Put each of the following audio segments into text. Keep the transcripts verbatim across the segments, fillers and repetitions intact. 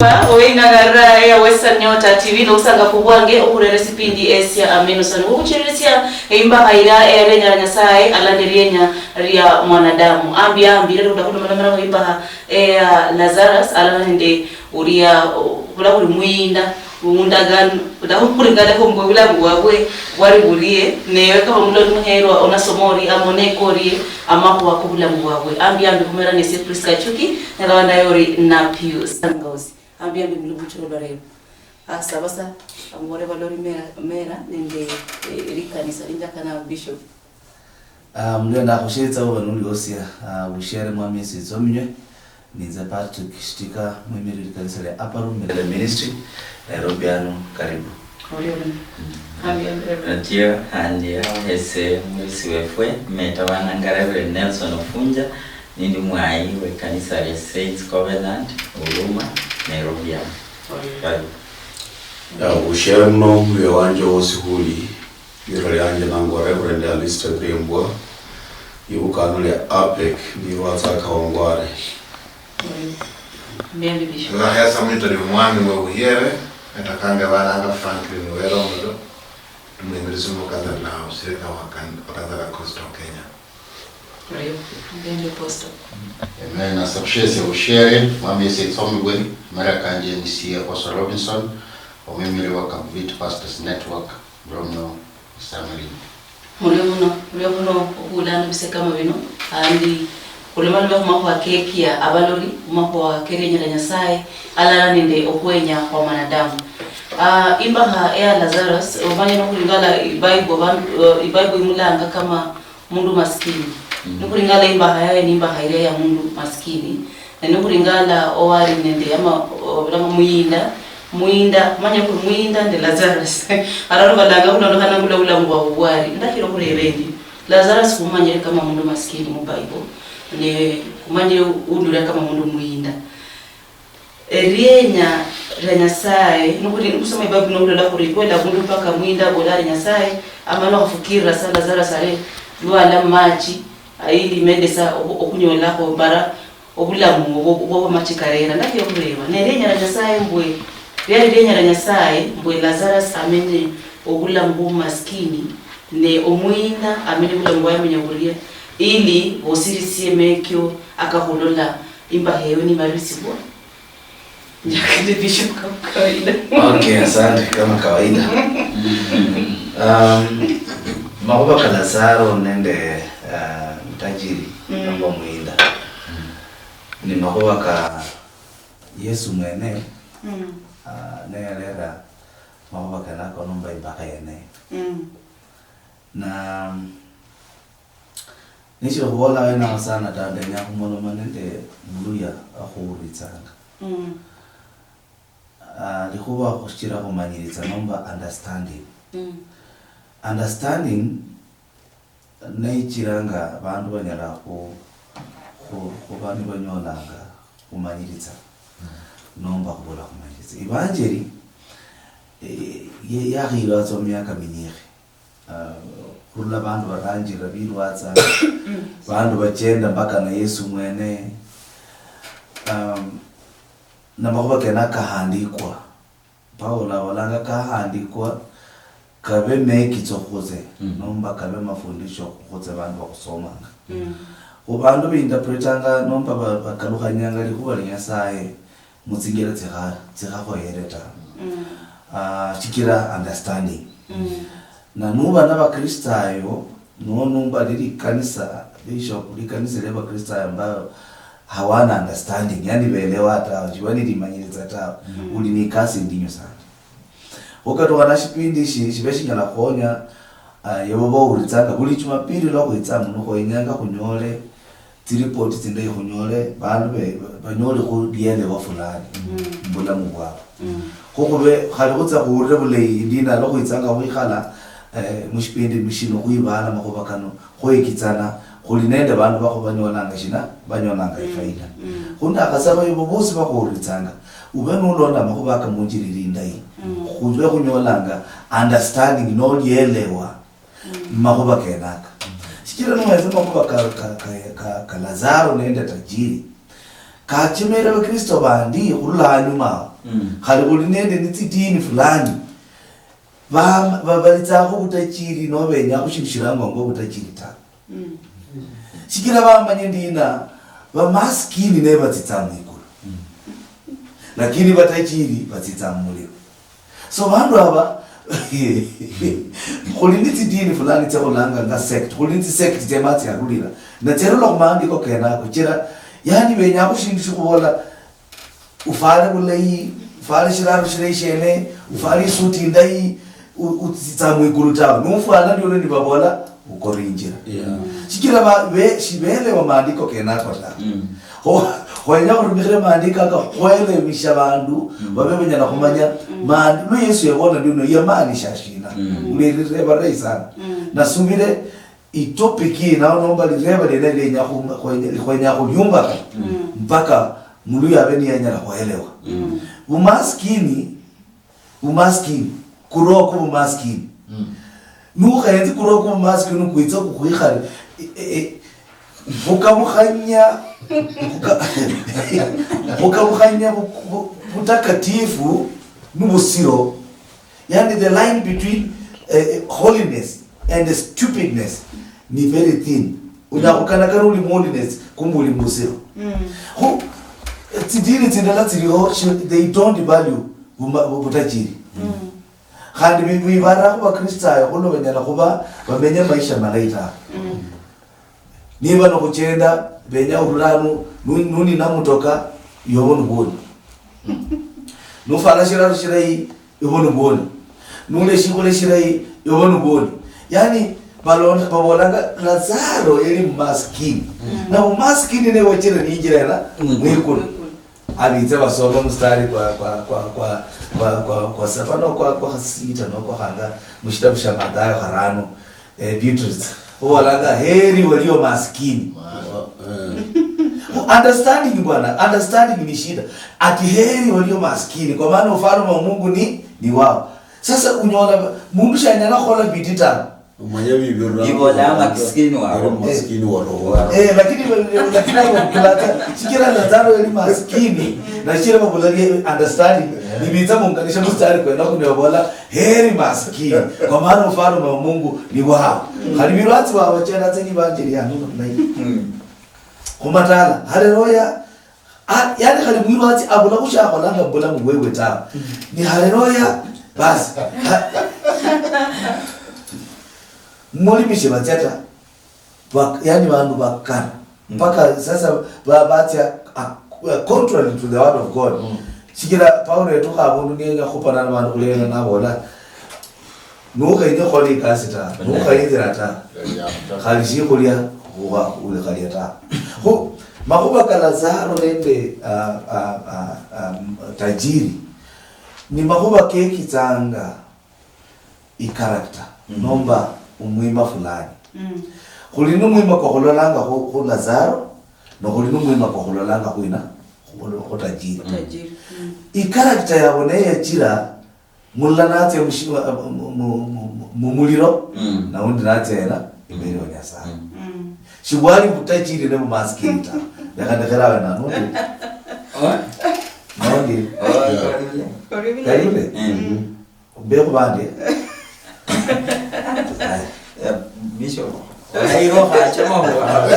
Oweing'ang'arira eya Western Nyota T V nobusangafu bwange okhurera esipindi esia Ameno Sano. Khukuchirisia eimbaha ira eya lienya lia Nyasaye alande lienya lia mwanadamu. Ambi ambi lero ndakhulomalomera khu imbaha eya Lazarus alala nende uria, khula khuli muyinda, mundagano, ndakhukulingana khumbo bulamu bwabwe bwali burie, newe kama omundu oli muherwa onasoma orie ama oneeka orie amakhuwa kobulamu bwabwe. Ambi ambi khumera nesie Prisca Achuki, nalaba naye ori na Pius Ngozi. Ambi ambi mulubuchiro lwa lero. Asaba sa amubore balori mera, mera nende, eh, likanisa linjakana Bishop. Ah, mulia nakhushiritsa uba nuli osia, ah, bushiere mwa miesi itsominywe, ninze Patrick Shitika, mwimiri likanisa lia Upper Room Ministry, Nairobi ano, karibu. Oli oli. Ambi ambi Reverend. Atio, andio, ese mwesi wefwe, meta bananga Reverend Nelson Ofunja, nindi mwayi wekanisa lia Saints Covenant, Huruma, Nairobi ano. Oli oli. Karibu. Ya, bushiere muno, mulia wanje wosi huli, Lira lianje nangwa Reverend Alistair Kirimbwa, ibukano lia APEC, nilwatsa Kawangware. Mary Bishop. Ngahesa mwitali omwami mwe buhiere, etakange bananga Franklin Were Omulo, tumwimirizi mu Kathara na ushirika wa kan-, wa Kathara Coastal Kenya. Oyo, Mary Apostle. Amen. Nasabishe ese bushiere, mwami ese itsomibwe, mera kanje ni C A Apostle Robinson, omwimiri wa Kavit Pastors Network. Murio muno, Sammy. Murio muno, murio muno okhuula ano bisekamo bino, khandi khulomalome khumakhuwa kekia abaloli, khumakhuwa kerienya lia Nyasaye, alala nende okhwenya khwa mwanadamu. Ah, imbakha eya Lazarus, omanye nokhulingala Bible, bandu, eh, Bible imulanga kama mundu maskini. Mm. Nikhulingala imbakha yaye ni imbakha iria ya mundu maskini. Ne nikhulingala owali nende ama-, obulamo muyinda, muyinda, manya kuli muyinda nende Lazarus. Aralo balanga khulondokhana ngula bulamu bwabwe bwali. Ndakhira okhureba endi, Lazarus khumanyire kama mundu maskini mu Bible. Ne khumanyire undura kama mundu muyinda. Erienya ria Nyasaye, nikhuli-, nikhusoma Bible nohulola khuri, kweli mundu mpaka muyinda abola ari Nyasaye, amala okhufukirira sa Lazarus are lwala mumachi, ili mendesa okhu-, okhunyolakho mbara obulamu obwo, obwo amachi karera. Ndakhia okhureba, ne erienya ria Nyasaye mbwe, liali lienya ria Nyasaye mbwe Lazarus amenye obulamu bwobumaskini, ne omuyinda amenye obulamu bwayamenya buria, ili bosirisie mekio akakhulola imbakha eyo nimarisibwa? Njakire Bishop kama kawaida. Okay, asante, kama kawaida. Um, makhuwa ka Lazaro nende, uh, tajiri, mm, nomba omuyinda. Mm. Ni makhuwa ka Yesu mwene, mm, uh, neyalera makhuwa kenako nomba imbakha yene. Mm. Na Nishiri khubola awenaho sana ta, ndenya khumoloma nende muluya akhuhulitsanga. Mm. Ah, likhuba khuchira khumanyilitsa nomba understanding. Mm. Understanding neichiranga bandu banyala khu-, khu-, khuba nibanyolanga khumanyilitsa, mm, nomba khubula khumanyilitsa. Ivanjeli, eh, ye-, yakhilatsa mumiaka minyikhi. Ah, khurula bandu baranjira bilwatsa, bandu bachenda mpaka na Yesu mwene. Um, na makhuba kena kahandikwa. Paulo abolanga kahandikwa kabe mekitso khutse, mm, nomba kabe mafundisho khutse bandu bakhusomanga. Mm. Khu bandu beinterpretanga nomba ba-, bakalukhanyanga likhuba lia Nyasaye, mutsinjira tsikha-, tsikhakhoyere ta. Mm. Ah, shichira understanding. Mm. Na nuba nabakristayo, no numba lili kanisa, bishop, likanisa lia bakristayo ambayo hawana understanding, yani belewa tawe, shiba nilimanyiriza tawe, mm, uli ni kasi ndinyu sana. Okatukhana shipindi shi, shibe shinyala khukhonya, ah, yebo bawulitsanga buli Jumapili lwa khwitsanga muno, khwenyanga khunyole tsiripoti tsindayi khunyole bandu be-, banyolekho lielewa fulani, mm, mubulamu bwabwe. Mm. Kho khube khali khutsa khuhulire bulayi ndina lwa khwitsanga khwikhala, eh, mushipindi shino khwibala makhuba kano, khwekitsana, khuli nende bandu bakho banyolanga shina, banyolanga, mm, ifaida. Mm. Kho ndakhasaba ibo bosi bakhuhulitsanga, ube nolonda makhuba aka munjilili indayi. Mm. Khube khunyolanga understanding nolielewa, mm, makhuba kenaka. Shichira niwayatsa makhuba ka, ka, ka, ka, ka Lazaro nende tajiri, Kachimere Bakristo bandi khurula hanyuma awo. Mm. Khali khuli nende nitsidini fulani. Ba, ba, balitsa khu butachiri no benya khushindu shilangwangwa butachiri ta. Mm. Shichira bamanye ndina, bamaskini ne batsitsa mwikulu. Mm. Lakini batachiri batsitsa mumuliro. So bandu aba, khuli ni tsidini fulani tsia khulanga nga sect, khuli ni tsi sect tsia matsi arulira. Na tsiarula khu maandiko kenako, chira, yani benya khu shindu shikhubola, ufale bulayi, ufale shiraro shilayi shene, ufale isuti indayi, u-, utsitsa mwikulu tawe. Nufwala ndio nibabola, ukora injira. Yeah. Shichira ba-, be-, shibelewa maandiko kenako ta. Mm. Kho, khwenya khurumikhire maandiko aka khwelewesha bandu, mm, babe banyala khumanya, mm, maandi-, lwa Yesu yabola ndio yamaanisha shina. Mm. Uli lireba rahi sana. Mm. Nasubire itopic hii, nao nomba lireba lene lenya khu-, khwenya, khwenya khuliumbaka, mm, mpaka muluya abe niyanyala khwelewa. Mm. Bumaskini Bumaskini, kuroho kubumaskini. Mm. Nukhenzi kuroho kubumaskini kwitsa kukhwikhale, e, e, e, bukabukhanya, buka-, bukabukhanya bu-, bu-, butakatifu nubusiro. Yani the line between, eh, holiness and stupidness ni very thin. Unyala khukanakana uli mu holiness, kumbe uli mubusiro. Mm. Khu, eh, tsidini tsindala tsiliho, shi-, they don't value buma-, bu-, butajiri. Mm. Khandi bi-, bibarakho Bakristayo khulwa banyala khuba bamenye maisha malayi tawe. Mm. Niba nokhuchenda, benya urulano, nu-, nunina mutoka, yobo nubwoni. Nufwala shiraro shirayi, yobo nubwoni. Nule shikhula shirayi, yobo nubwoni. Yani, balonda, babolanga, Lazaro yali mumaskini. Mm. Na mumaskini ne wachira ninjira ena, mm, mwikulu. Abitse basome mustari kwa, kwa, kwa, kwa, kwa, kwa, kwa saba no kwa, kwa sita no kwa khanga mushitabu sha Mathayo kharano, eh, Beatrice. Uwalanga, "Heri walio maskini." Wow. Eh. Understanding bwana, understanding ni shida. Ati, "Heri walio maskini, kwa maana ufalme wa Mungu ni, ni wao." Sasa unyola mundu shanyala khola bidii ta. Umanye bibirira. Ibola maskini wao. Eri maskini wa roho. Eh, lakini, lakini abo kulata, shikira Lazaro yali maskini, na shikira babula understanding, eh, nibitsa munganisha mustari kwenda kunyobola, "Heri maskini, kwa maana ufalme wa Mungu ni wao." Mm. Khali bilwatsi babo chera tsenyi banjiri ya nunu nayi. Mm. Khumatala, haleluya. Ah, yani khali mwirwatsi abula khushakholanga mubulamu bwebwe tawe. Mm. Ni haleluya, basi. Ha-, mulimishe batsia ta. Bak-, yani bandu bakana. Mm. Mpaka sasa ba-, batsia, ah, contrary to the word of God. Mm. Shichira Paulo yetukha abundu niyenya khupana nabandu khulengana nabola, Nukhenya khukhola ikasi ta, nukhayinzira ta, khali shikhulia khuwa ulikhalia ta. Khu, makhuba ka Lazaro nende, ah, ah, ah, ah, tajiri, ni makhuba kekitsanga icharacter, mm, nomba omwima fulani. Mm. Khuli nomwima kwa khulolanga khu, khu Lazaro, nokhuli nomwima kwa khulolanga khwina, khu, khu tajiri. Tajiri. Mm. Icharacter yabo neyachira Mulala natsia mushi-, mu, mu, mu, mu, mumuliro, mm, na undi natsia yena imberi wa Nyasaye. Mm. Mm. Shibwali butachiri ne bumaskini ta. Lekha ndekhere awe na nundi. Oh? Nundi. Oh, yeah. Karibu. Karibu. Mm. Mm. Mbe khubandi. Aya. Eh, Bishop. Olayiro khachama huwa.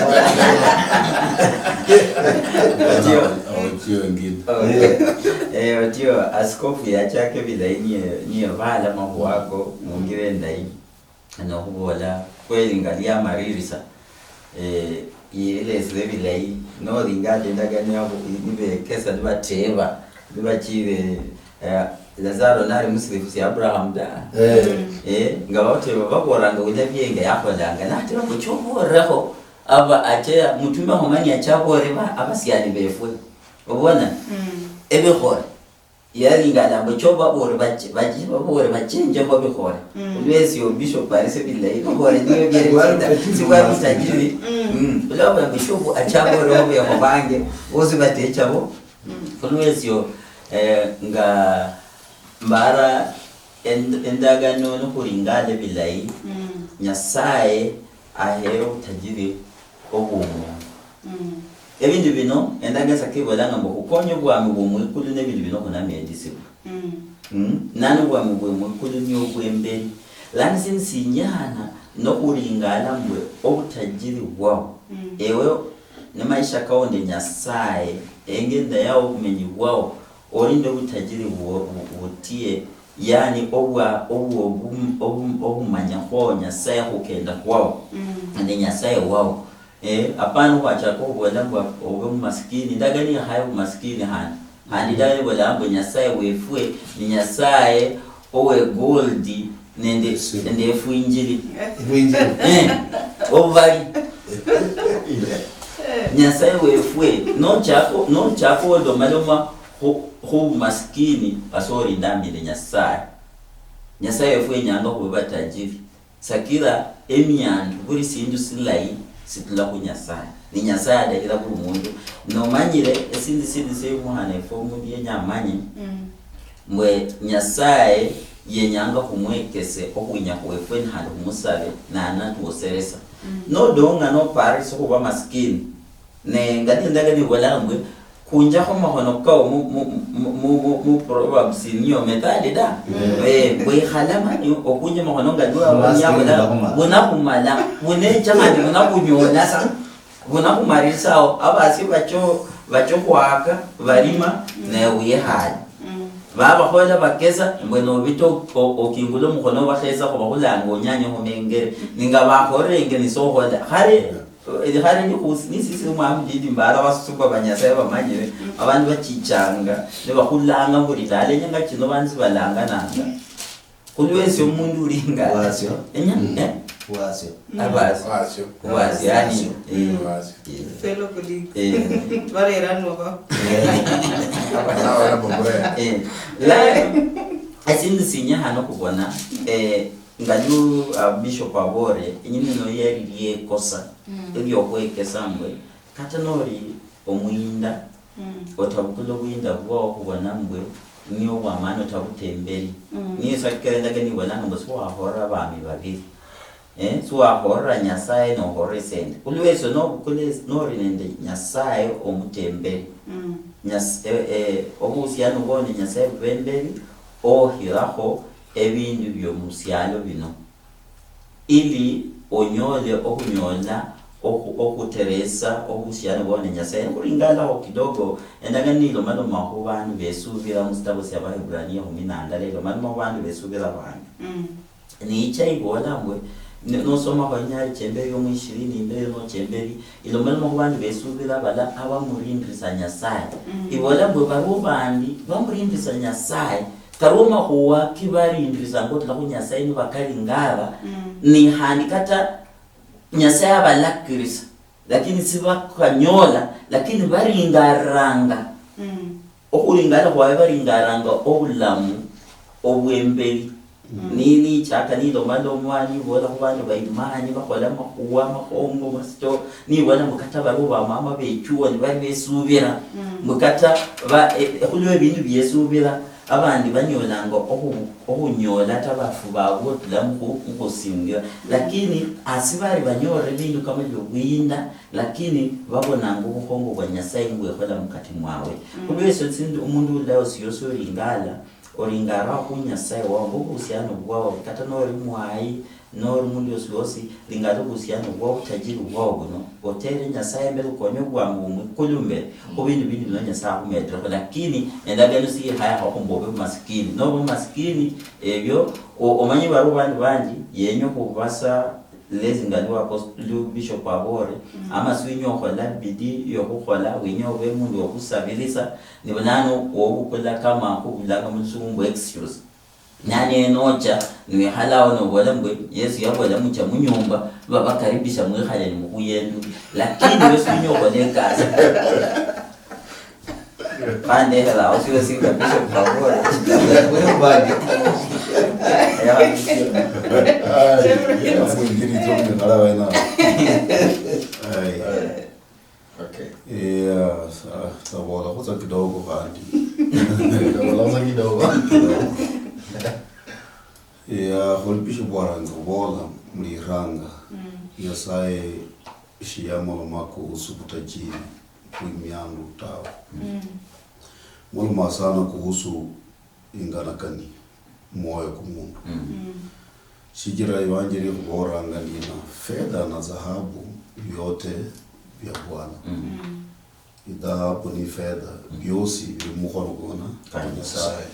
Otio. Otio ngine. Eh, eh, otio, askofu yachaka ebilayi niye, niye baala makhuwa ako, mungire endayi. Nokhubola, kweli nga liamaririsa, eh, yelesire bilayi, nolinga ati endagano yabo, nibekesa, nibateba, nibachire, eh, Lazaro nali musilifu sia Abraham ta. Eh. Eh, nga bateba, babolanga, "Ulia bienga yakholanga." Nateba, "Muche obolerekho, aba ache, mutume khumanya ache abolere ba-, abasiani befwe." Obona? Mm. Ebikhole. Yalingala mbu cho baboole bache-, bache-, baboole bachenjekho bikhole. Mm. Khulwesio Bishop arise bilayi, bikhole nibyo byali bita-, sibwa butajiri. Mm. Mm. Khulwa Bishop achaboleho bekho bange, bosi batechabo. Mm. Khulwesio, eh, nga mbara end-, endagano nikhulingale bilayi, mm, Nyasaye ahere obutajiri obumu. Mm. Ebindu bino, endagesa kibolanga mbu khukonye obwami bwo mwikulu nebindu bino khunamia endisibu. Mm. Mm? Nani obwami bwe mwikulu ni obwemberi. Lano sindi sinyihana nokhulingala mbwe obutajiri bwao. Mm. Ewe ne maisha kao nde Nyasaye, engenda yao obumenyi bwao, oli nde obutajiri bwo-, bu-, butie, yani obwa-, obwo-, obu-, obu-, obumanya khwao Nyasaye khukenda khwao, mm, nende Nyasaye wao. Eh, apana khwachaka khubola mbu obe mumasikini, ndagani yakhaye mumasikini handi. Handi ndagani ibola mbu Nyasaye wefwe ni Nyasaye owe gold nende, nende efwinjili. Efwinjili. Eh, obubali. Nyasaye wefwe, nochako, nochako olomaloma khu, khu masikini, basi oli ndambi nende Nyasaye. Nyasaye wefwe yenyanga khube batajiri. Sakira emiandu, buli sindu silayi situla khu Nyasaye. Ni Nyasaye adahira buli mundu. Nomanyire esindu sindi sio muhana efwe omundu yenya amanye, mm, mbwe Nyasaye yenyanga khumwekese okhwinya khwefwe ni khandi khumusabe, na anatuoseresa. Mm. Nodonga noparisa okhuba masikini, ne ngati endagano ibolanga mbwe, kunjakho makhono kao mu, mu, mu, mu, mu, mu Proverbs niyo Methali da. Mm. Eh, mbwe ikhala mani okunje makhono nga jua. Masikini abonyabola, bakhumala. Bunakhumala, bunecha khandi bunakhunyola sa, bunakhumalirisao, abasi bacho, bacho khwaka, balima, mm, ne wikhale. Mm. Babakhola bakesa, mbwe nobita o-, o-, okingula omukhono obakhesa, khubakhulanga onyanye khumengere, ninga bakholenge nisokhola. Khale, eh, khale nikhus-, nisisi omwami Didi Mbara basuba ba Nyasaye bamanyire, mm, abandu bachichanga, nibakhulanga mbu ritala enyanga chino banzi balangananga. Khulwesyo omundu ulinga. Wasyo. Enya? Mm. Eh? Wasyo. Abasyo. Wasyo. Wasyo, yani, wasyo, eh. Wasyo. Eh. Fellow colleagues. Eh. Barera noba. Eh. Abana bamurera. Eh. La, esindu sinye hano khubona, eh, nga lu, ah, Bishop abore, inyini no yeri lyekosa, mm, elyokhwekesa mbwe, kata noli omuyinda, mm, otabukula obuyinda bwao khubona mbwe nio obwamani otabutemberi. Mm. Niyo sakira endagano ibolanga mbu siwakhorera abami babiri. Eh, siwakhorera Nyasaye nokhorera esente. Khulwesyo nobukula es-, nori nende Nyasaye omutemberi. Mm. Nyas-, eh, eh, obuhusiano bwao ne Nyasaye bube imberi, okhirakho ebindu biomusialo bino. Ili onyole okhunyola okhu-, okhuteresa obuhusiano bwao ne Nyasaye. Nikhulingalakho kidogo, endagano nilomaloma khubandu besubira musitabo sia Bahebrania kumi na ndala, ilomaloma khubandu besubira bandi. Mm. Niicha ibola mbwe, ni-, nosomakho inyali chemberi yomu ishirini imberi nochemberi, ilomaloma khubandu besubira bala abamurindirisa Nyasaye. Mm. Ibola mbwe baliwo bandi bamurindirisa Nyasaye, kaliwo makhuwa kibarindirisanga otula khu Nyasaye nibakalingara, mm, ni khandi kata Nyasaye abalakirisa, lakini sibakanyola, lakini baringariranga. Mm. Okhulingana khwabe baringaranga obulamu obwemberi. Mm. Ni, nichaka nilomaloma, nibola khubandu baimani bakhola amakhuwa amakhongo masito, nibola mbu kata baliwo bamama bechuo nibali besubira, mm, mbu kata ba, e, e, khulwa ebindu biesubira, abandi banyolanga okhu-, okhunyola ata bafu babwe otula mukhu-, mukhusingira. Mm. Lakini asi bali banyolere ebindu kama ebio bwinda, lakini babonanga obukhongo bwa Nyasaye nibwekhola mukati mwawe. Mm. Khulwesyo sindu omundu ula osiosi olingala, olingala khu Nyasaye wao, mbu obuhusiano bwao, kata noli mwayi, noli mundu yosi yosi, lingala obuhusiano bwao, obutajiri bwao buno, otere Nyasaye mbele okonye obwangu bwo mwikulu mbele, mm, khu bindu bindi bino Nyasaye akhumeterekho, lakini endagano siyikhayakho mbu obe masikini. Noba masikini, ebyo, o-, omanye baliwo bandu bandi, yenya okhubasa, lezi nga lwa Apostle Bishop abore, mm, ama si winya okhola bidii yokhukhola, winya obe mundu wokhusabirisa, ni bulano wobukula kama khubulanga mulusungu mbu excuse. Nane nocha, niwikhala awo nobola mbu Yesu yabola mucha munyumba, babakaribisha mwikhale nimukhuye endu. Lakini iwe si winya okhola ekasi. Khandekhela awo, siwe singa Bishop Kabole. Wewe bali. Ya, ya, mwingine tu mwenye kala wena. Ai. Okay. Eh, sa-, sabola khusa kidogo khandi. Sabola khusa kidogo. Eh, khuli Bishop waranga khubola muliranga. Mm. Nyasaye shiyamoloma kuhusu butajiri. kwimiandu tawe. Mm. Muloma sana kuhusu inganakani mwoyo kumundu. Mm. Shichira Evanjeli ikhubolanga ndina, fedha na dhahabu vyote vya Bwana. Mm. Idhahabu ni fedha, vyosi vili mukhono kona kwa Nyasaye.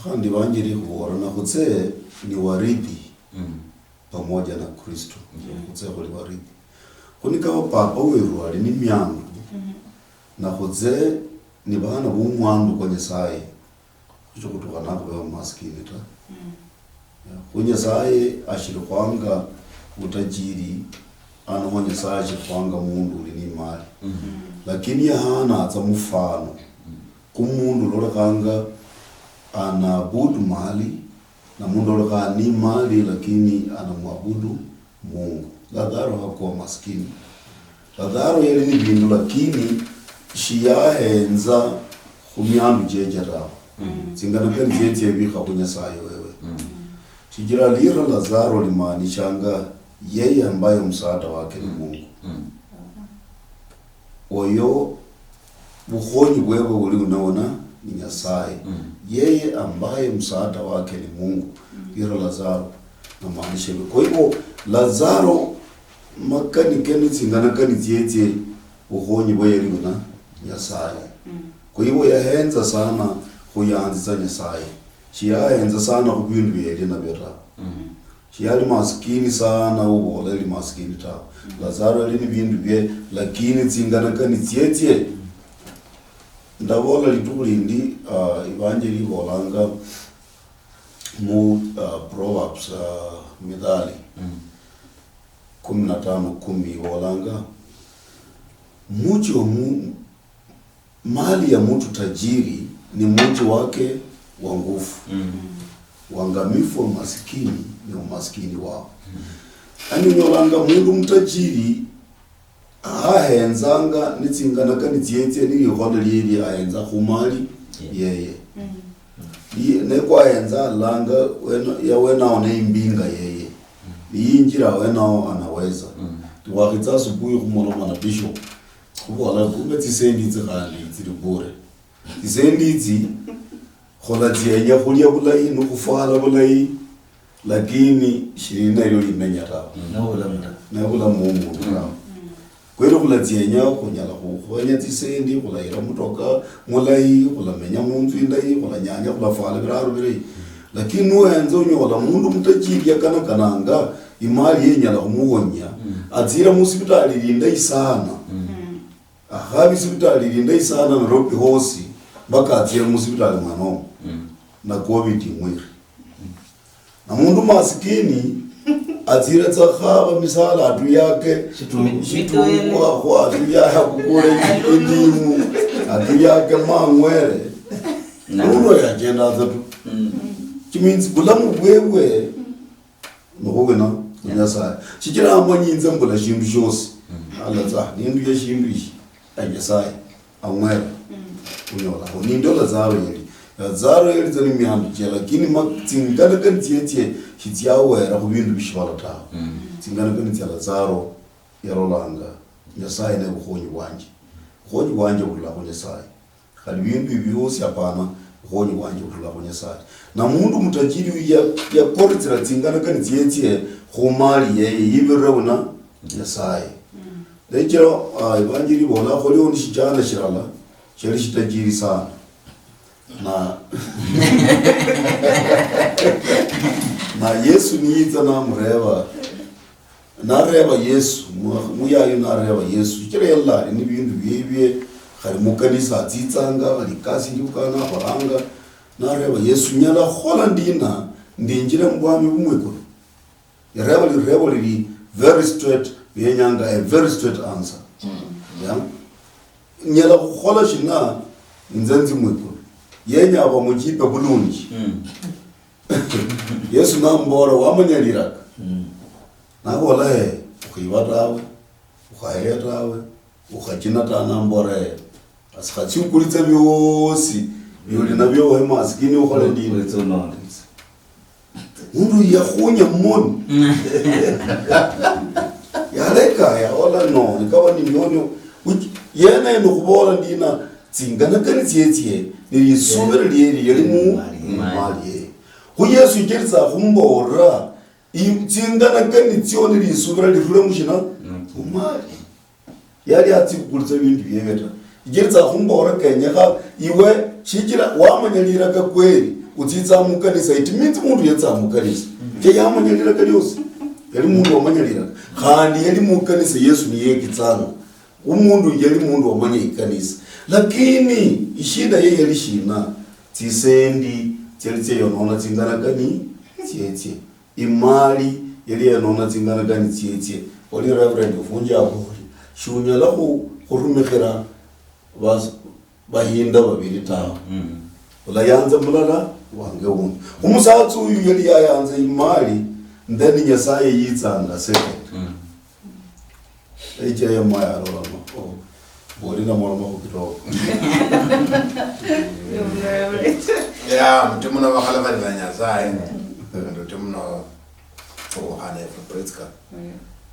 Khandi Evanjeli ikhubolana khutse ni warithi pamoja na Kristo. Khutse khuli warithi. Khunikaba papa weru ali ni miandu, na khutse ni bana bumwandu kwa Nyasaye. Khuchia khutukha nakhubeba mumasikini ta. Mm. Khu Nyasaye ashirikhwanga mutajiri, ano Nyasaye ashirikhwanga mundu uli ni mali. Mm. Lakini yahanatsa mufano ku mundu ulolekhanga anaabudu mali, na mundu ulolekhanga ni mali lakini anamwabudu Mungu. Lazaro hakuwa maskini. Lazaro yali ni vindu, lakini shiyahenza khu miandu jeje tawe. Mm. Tsinganakani tsietsiebikha khu Nyasaye wewe. Mm. Shichira lira Lazaro limaanishanga yeye ambaye msaada wake ni Mungu. Mm. Oyo bukhonyi bwebwe buli unaona ni Nyasaye. Mm. Yeye ambaye msaada wake ni Mungu. Mm. Lira Lazaro namaanisha hivyo. Kwa hivyo, Lazaro, makani kene tsinganakani tsietsie, bukhonyi bwe yali una Nyasaye. Mm. Kwa hivyo, yahenza sana khuyanzitsa Nyasaye. Shiyahenza sana khu bindu bia yali nabio ta. Mm. Shiyali maskini sana, ubola yali maskini ta. Mm. Lazaro yali ni bindu bie, lakini tsinganakani tsietsie. Ndabola litukhu lindi, ah, Evanjeli ibolanga mu, ah, Proverbs, ah, Mithali, mm, kumi na tano kumi ibolanga, muji wa mu-, mali ya mtu tajiri ni muji wake wa nguvu. Mm. Uangamifu wa masikini ni umasikini wao. Mm. Yaani unyolanga mundu mutajiri ahenzanga nitsinganakani tsietsie nilikhono lielie ahenza khumali yeye. Mm. Yi-, nekwahenza alanga wena-, ya wenao neimbinga yeye. Mm. Niyinjira wenao anaweza. Mm. Wakhitsa asubuhi khumoloma na bishop, khubola kumbe tsisendi itsi khandi tsili bure. Tsisendi itsi khulatsienya khulia bulayi, nikhufwala bulayi, lakini shili nalio limenya tawe. Mm. Nobulamu ta. Nobulamu bwomundu tawe. Mm. Kweli khulatsienya khunyala khu-, khwenya tsisendi, khulahira mutoka mulayi, khulamenya munzu indayi, khulanyanya, khulafwala biraro birayi. Lakini nuhenza onyola mundu mutajiri yakanakananga imali yenyala khumuhonya, mm, atsira musipitali lindayi sana. Mm. Akhabi sibitali lindayi sana Nairobi hosi, mpaka atsire musibitali mwenomo. Mm. Na covid imwire. Na mundu masikini, atsire tsa khaba misala atu yake, shitungu, khwa, khwa atu yake akukule indimu, atu yake mang'were. Mundu oyo ajendatsa tu. Mm. Which means bulamu bwebwe, Nikhubwina khu Nyasaye. Shichira amanyinze mbula shindu shiosi. Mm. Alatsa, ninduya shindu ishi, a Nyasaye, ang'wera. Mm. Unyolakho. Nindio Lazaro yali. Lazaro yali tsa ni miandu chia, lakini ma-, tsinganakani tsietsie shitsiawera khu bindu bishibala tawe. Mm. Tsinganakani tsia Lazaro yalolanga, Nyasaye ne bukhonyi bwanje. Bukhonyi bwanje burula khu Nyasaye. Khali bindu ibi biosi hapana, bukhonyi bwanje burula khu Nyasaye. Na mundu mutajiri uyu ya-, yakoretsera tsinganakani tsietsie khu mali yeye, yibirira buna Nyasaye. Mm. Nechira, ah, Evanjili ibola, khuliho ni shichana shilala, shali shitajiri sana. Na, na Yesu niyitsa namureba, Nareba Yesu, mu-, muyayu nareba Yesu, shichira yalola ali ni bindu biebie, khali mukanisa atsitsanga, khali ikasi indi bukana akholanga, nareba Yesu, "Nyala khukhola ndina ndinjire mubwami bumwikulu?" Irebo lirebo lili very straight, lienyanga a very straight answer. Mm. Yeah? "Nyala khukhola shina inze nzi mwikulu?" Yenya abamujibe bulunji. Mm. Yesu namubola, "Wamanya liraka?" Mm. Nabola, "Eh, ukhiba tawe, ukhaheya tawe, ukhachina tawe." Namubola, "Eh, basi khatsi ukulitse biosi bioli nabio, ohe masikini, ukhole ndina." Mundu yakhunya mumoni. Yaleka, yahola no, nikaba ni miono, which, Yene ni khubola ndina, tsinganakani tsietsie ni lisubira lieri yali mu mali yeye. Khu Yesu icheritsa khumbolera, i- tsinganakani tsio ni lisubira lirule mushina? Mumali. Yali atsibukulitsa bindu biebe ta. Icheritsa khumbolera kenyekha iwe, shichira wamanya liraka kweli, utsitsa mukanisa, it means mundu yetsa mukanisa. Che yamanya liraka liosi. Yali mundu wamanya liraka. Khandi yali mukanisa Yesu niyekitsanga. Umundu yali mundu wamanya ikanisa. Lakini ishida ye yali shina? Tsisendi tsiali tsieyonona tsinganakani tsietsie. Imali yali yenona tsinganakani tsietsie. Oli Reverend Ofunja aboli, shunyala khu- khurumikhira bas- bahinda babili tawe. Ulayanza mulala wange wundi. Khumusatsa uyu yali yayanza imali, then Nyasaye yitsanga second. Eche yamwaya alolama. Oh. Boli namwalama khu kidogo. Ya, muti muno bakhala bali ba Nyasaye. Muti muno obukhana efe Pritzker.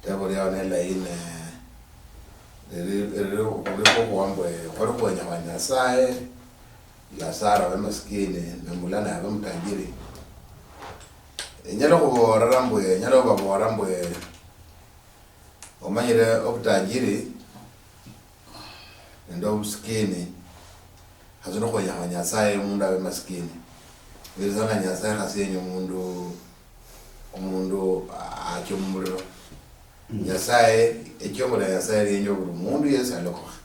Tebo liao ne laine. Lili lili khulikho khwambwe khwali khwenya khwa Nyasaye. Lazaro abe maskini, ne mulana abe mutajiri. Enyala khuboolera mbwe, enyala khubaboolera mbwe, omanyire obutajiri nende obusikini, khasi nikhwenyakha Nyasaye omundu abe masikini. Wirisanga Nyasaye khasi yenya omundu, omundu ache mumuliro. Nyasaye, echiomo lia Nyasaye lienya buli mundu yesi alokokhe.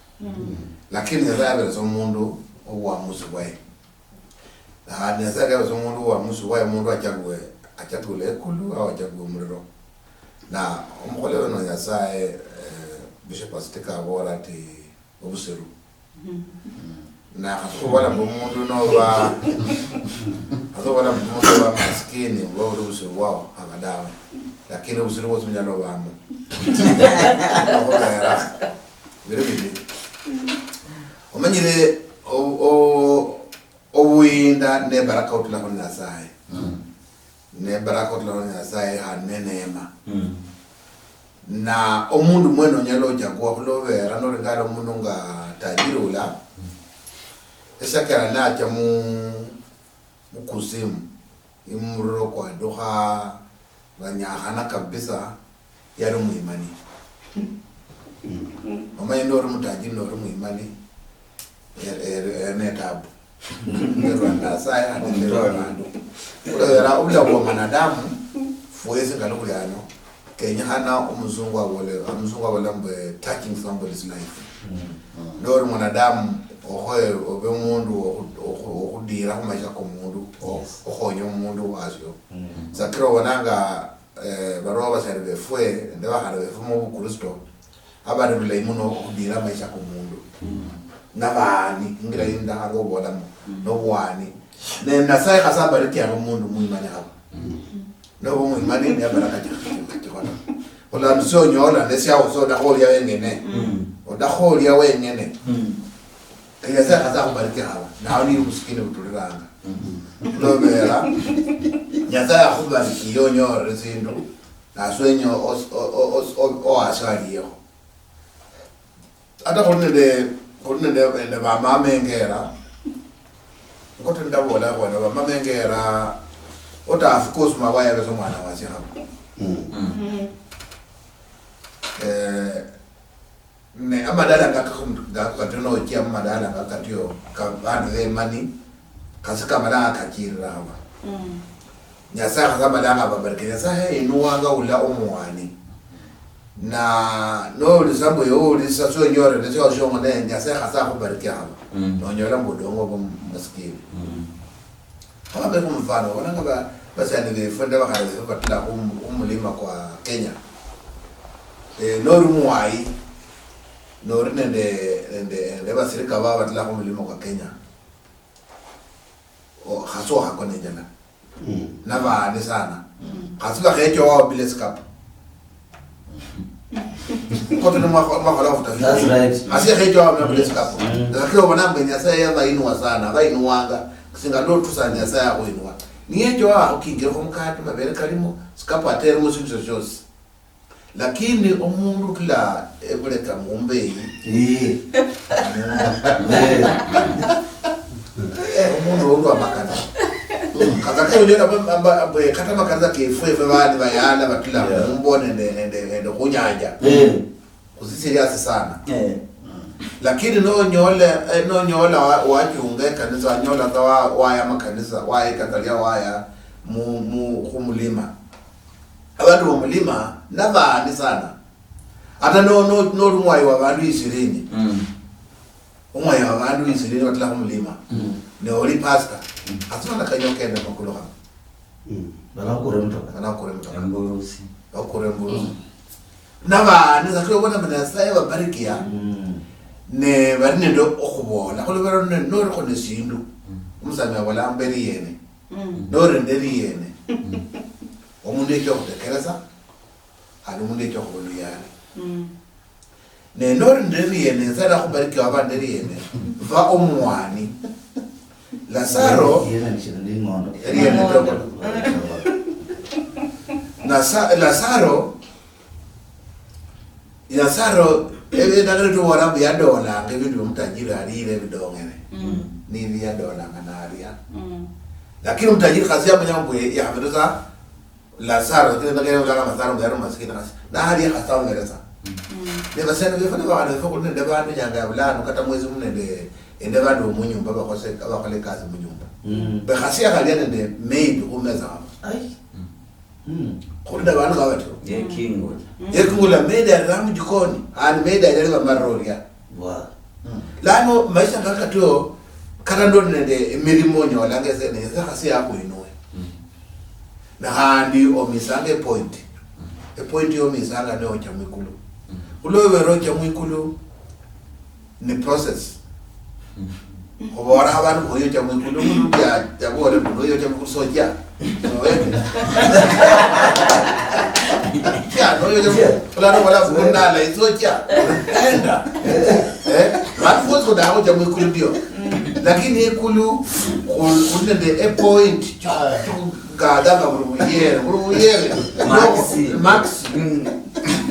Lakini Nyasaye aberesa omundu obuamusi bwaye. Na khandi Nyasaye aberesa omundu obuamusi bwaye, omundu achague, achagule ekulu au achague omuliro. Na omukhole weno Nyasaye, eh, Bishop Asitika abola ati obusiru. Na khasi khubola mbu omundu noba, khasi khubola mbu omundu noba maskini, oba ori obusiru bwao, haba dawe. Lakini obusiru bwosi bunyala obamo. Okhubera, biri bibi. Omanyire, o- o- Obuinda ne baraka otula khuli Nyasaye. Ne baraka otula khuli Nyasaye khandi ne neema. Na omundu mwene onyala ochakua khulobera noringala omundu nga tajiri ula, esakira nacha mu mukusimu, imuriro kwadukha, banyakhana kabisa, yali mwimani. Omanye nori mutajiri nori mwimani, ere ere ere ne tabu. Nerwa Nyasaye khandi nerwa abandu. Khulobera obulamu bwa mwanadamu fwesi nga lukhuli ano, kenyekhana omusungu abole, omusungu abola mbu, eh, touching somebody's life. Nori mwanadamu, okhoye obe omundu okhu- okhu- okhudira khumaisha komundu, o- okhonya omundu wasio. Sakira obonanga, eh, baroho basiani befwe nende bakhana befwe mubukristo, abali bulayi muno okhudira amaisha komundu. Nabaani, ingira yindi ndakhanga obolamo, nobuani. Ne Nasaye khasa abarikianga omundu mwimani khaba. Noba omwimani, ne baraka chikhola. Olandu sionyola, ne siao so odakha olia wengene. Odakha olia wengene. Nyasaye khasa akhubariki haba, nawe niye obusikini butuliranga. Lobera, Nyasaye akhubarikiye onyolere sindu, naswenya os- o- o- os- o- owasaliyeho. Ata khuli nende, khuli nende nende bamama engera, ngoto ndabola khwena bamama engera, ota of course mawaya besa omwana wasie haba. Eh, Ne amadala nga kakhu- nga katyo nochia mumadala nga katyo ka bandu bemani, kasi kamalanga kachirira haba. Nyasaye khasa amalanga ababarike. Nyasaye inuwanga ula omuwani. Na nolisa mbu yowulisa sonyore nesio shong'one, Nyasaye khasa akhubarike haba. Nonyola mbu odongo oba masikini. Khababe khumufano, obonanga ba- basiani befwe nende bakhana befwe batula khum- khumulima kwa Kenya. Eh, nori muwayi, nori nende nende nende basirika baba batula khumulima kwa Kenya. O- khasi okhakona enjala. Nabaani sana. Khasi bakhecha owao bila esikapu. Kote ni mwakho- mwakhola utafiti. That's right. Asi ekhecho wa mna place kapo. Lakini obona mbe Nyasaye yabainua sana, abainuanga. Singa ndo tusa Nyasaye akhuinua. Niye cho wa ukingira kwa mkate mabere kalimo, sikapo atere mu sinzo shosi. Lakini omundu otula ebuleka mumbeyi. Eh. Eh, omundu oulwa amakana. Kata kayonyola mbu, mbu, mbu, kata amakanisa kefwe, efwe bandi bayala batula mumbo nende, nende, nende khunyanja. Eh. Khusisiriasi sana. Eh. Lakini nonyola, eh, nonyola wa-, wachunga ekanisa, wanyola sa wa-, waya amakanisa, waya ekanisa lia waya mu-, mu-, khumulima. Abandu bomulima nabandi sana. Ata no-, no-, noli omwayi wa bandu ishirini. Mm. Omwayi wa bandu ishirini batula khumulima. Mm. Ne oli pastor. Mm. Asona kanyo kende makulu kano. Mm. Banakura emutokha. Banakura emutokha. Emburusi. Bakura emburusi. Mm. Nabandi sakira obona mbu Nyasaye babarikia. Mm. Ne bari nende okhubola. Khulubera nori kho nesindu. Mm. Omusani abola mberi yene. Mm. Nori nende liyene. Mm. Omundu yecha okhutekeresa, khandi omundu yecha okhuba luyali. Mm. Ne nori nende liyene, Nyasaye nakhubarikia waba nende liyene, ba omwani. Lasaro, liyene ni shindu ni ing'ondo. Liyene ing'ondo. Nasa-, Lasaro, Lasaro, e-, endagano tubola mbu yadolanga ebindu bia omutajiri alire ebidong'ere. Mm. Nibi yadolanga nalia. Mm. Lakini omutajiri khasi yamanya mbu yakhaberesia Lasaro, lakini endagano yabulanga Lasaro mbu yali omumasikini khasi. Nalia khasi amuberesa. Mm. Ne basiani befu ne bakhana befu khuli nende bandu nyanga ya bulano kata mwezi muna nende, nende bandu bomunyumba bakhose-, abakhola ekasi munyumba. Mm. Be khasi yakhalia nende maid khumesa khano. Ai. Mm. Khuli na bandu kaba batyo. Yekingula. Mm. Yekingula, maid arira mujikoni, and maid anyali bamarira oria. Wa. Mm. Lano maisha nga katyo, kata ndoli nende emirimo onyolanga esene, Nyasaye khasi yakhuinue. Mm. Na khandi omisanga epoint. Mm. Epoint yomisanga ne ocha mwikulu. Mm. Khulobera ocha mwikulu, ni process. Khubola abandu boyocha mwikulu, mundu uja, jaboole mundu oyocha mwikulu soja. Soja. Kia, noyocha mwikulu, fulani wala fulani isoja. Enda. Eh? Bandu bosi khudaha khucha mwikulu ndio. Lakini ikulu, khul-, khuli nende a point. Gadanga buli buyere, buli buyere. Maxi. No, maxi. Mm.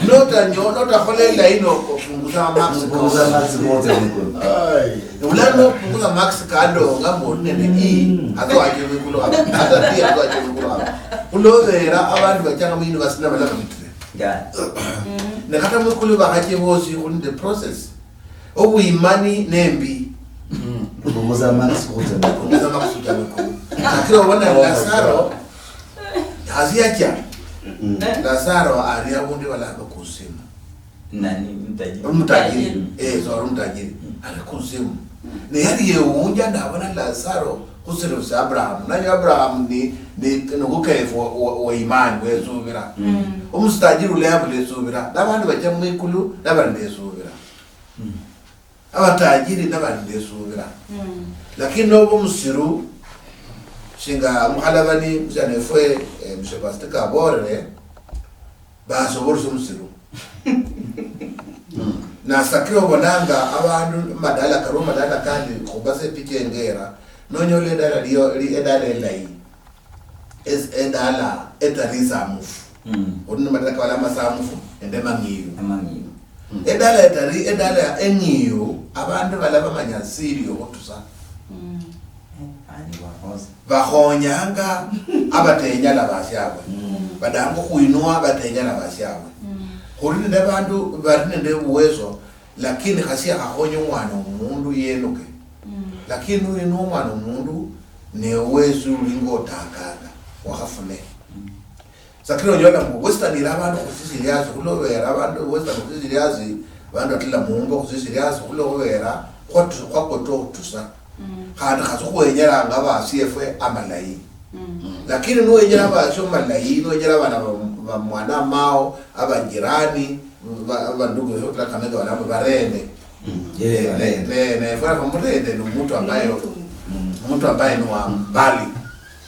Notanyo-, notakhola elayi no-, opunguza maxi. Opunguza maxi moja mkulu. Ai. Ulano opunguza maxi kadonga mbu nende i, mm, hata wache mwikulu hapa. Hata pia hata wache mwikulu hapa. Ulobera abandu bachanga mu university na bala babitire. Yeah. Mm. Ne kata mwikulu bakhache bosi khuli nende process. Obwimani nembi. Mm. Punguza max kuja mikono. Punguza max kuja mikono. Lakini obona Lasaro, hazi yacha. Mm. Lasaro ali abundi balanga kusimu. Nani? Mutajiri. Mutajiri. Mm. Eh, so mutajiri. Mm. Ali kusimu. Mm. Ne yali yewunja nabona Lasaro khusiro sya Abraham. Naye Abraham ni, ni, ni ukefu wa, wa, wa imani, wesubira. Mm. Omustajiri ule yabula esubira. Nabandu bacha mwikulu, nabali nesubira. Mm. Abatajiri nabali nesubira. Mm. Lakini noba omusiru, shinga omukhalabani, musiani wefwe, eh, Mzee Pastor kaborere, basi oba orusi omusiru. Mm. Nasakira obonanga abandu madala kariwo madala kandi khubasa epicha engera, nonyola edala liyo, li-, edala elayi. Es-, edala etali isamufu. Mm. Ori ni madala kawali amasamufu nende mang'iyu. Amang'iyu. Mm. Edala etali, edala eng'iyu, abandu bala bamanya siri yohutusa. Mm. Eh, ani bahoza. Bakhonyanga abatenyala basiabwe. Mm. Badanga okhwinua abatenyala basiabwe. Mm. Khuli nende abandu bali nende uwezo, lakini khasi akhakhonya omwana omundu yenuke. Mm. Lakini uyu ni omwana omundu, ne wesi uli ngotakanga, wakhafune. Mm. Sakira onyola mbu Western ira abandu khusisiriasi, khulobera abandu Western khusisiriasi, abandu batila mumbo khusisiriasi, khulobera khwatu-, khwakota okhutusa. Mm. Khandi khasi khwenyeranga abasiefwe amalayi. Mm. Lakini niwenyera abasio malayi, niwenyera abana ba, ba mwana mao, abajirani, ba, bandugu befu kila Kakamega wala mbu barende. Mm. Yeah, yeah, yeah. Ne, ne, ne, fwana murende ni mtu ambaye, mm, mtu ambaye ni wa mbali.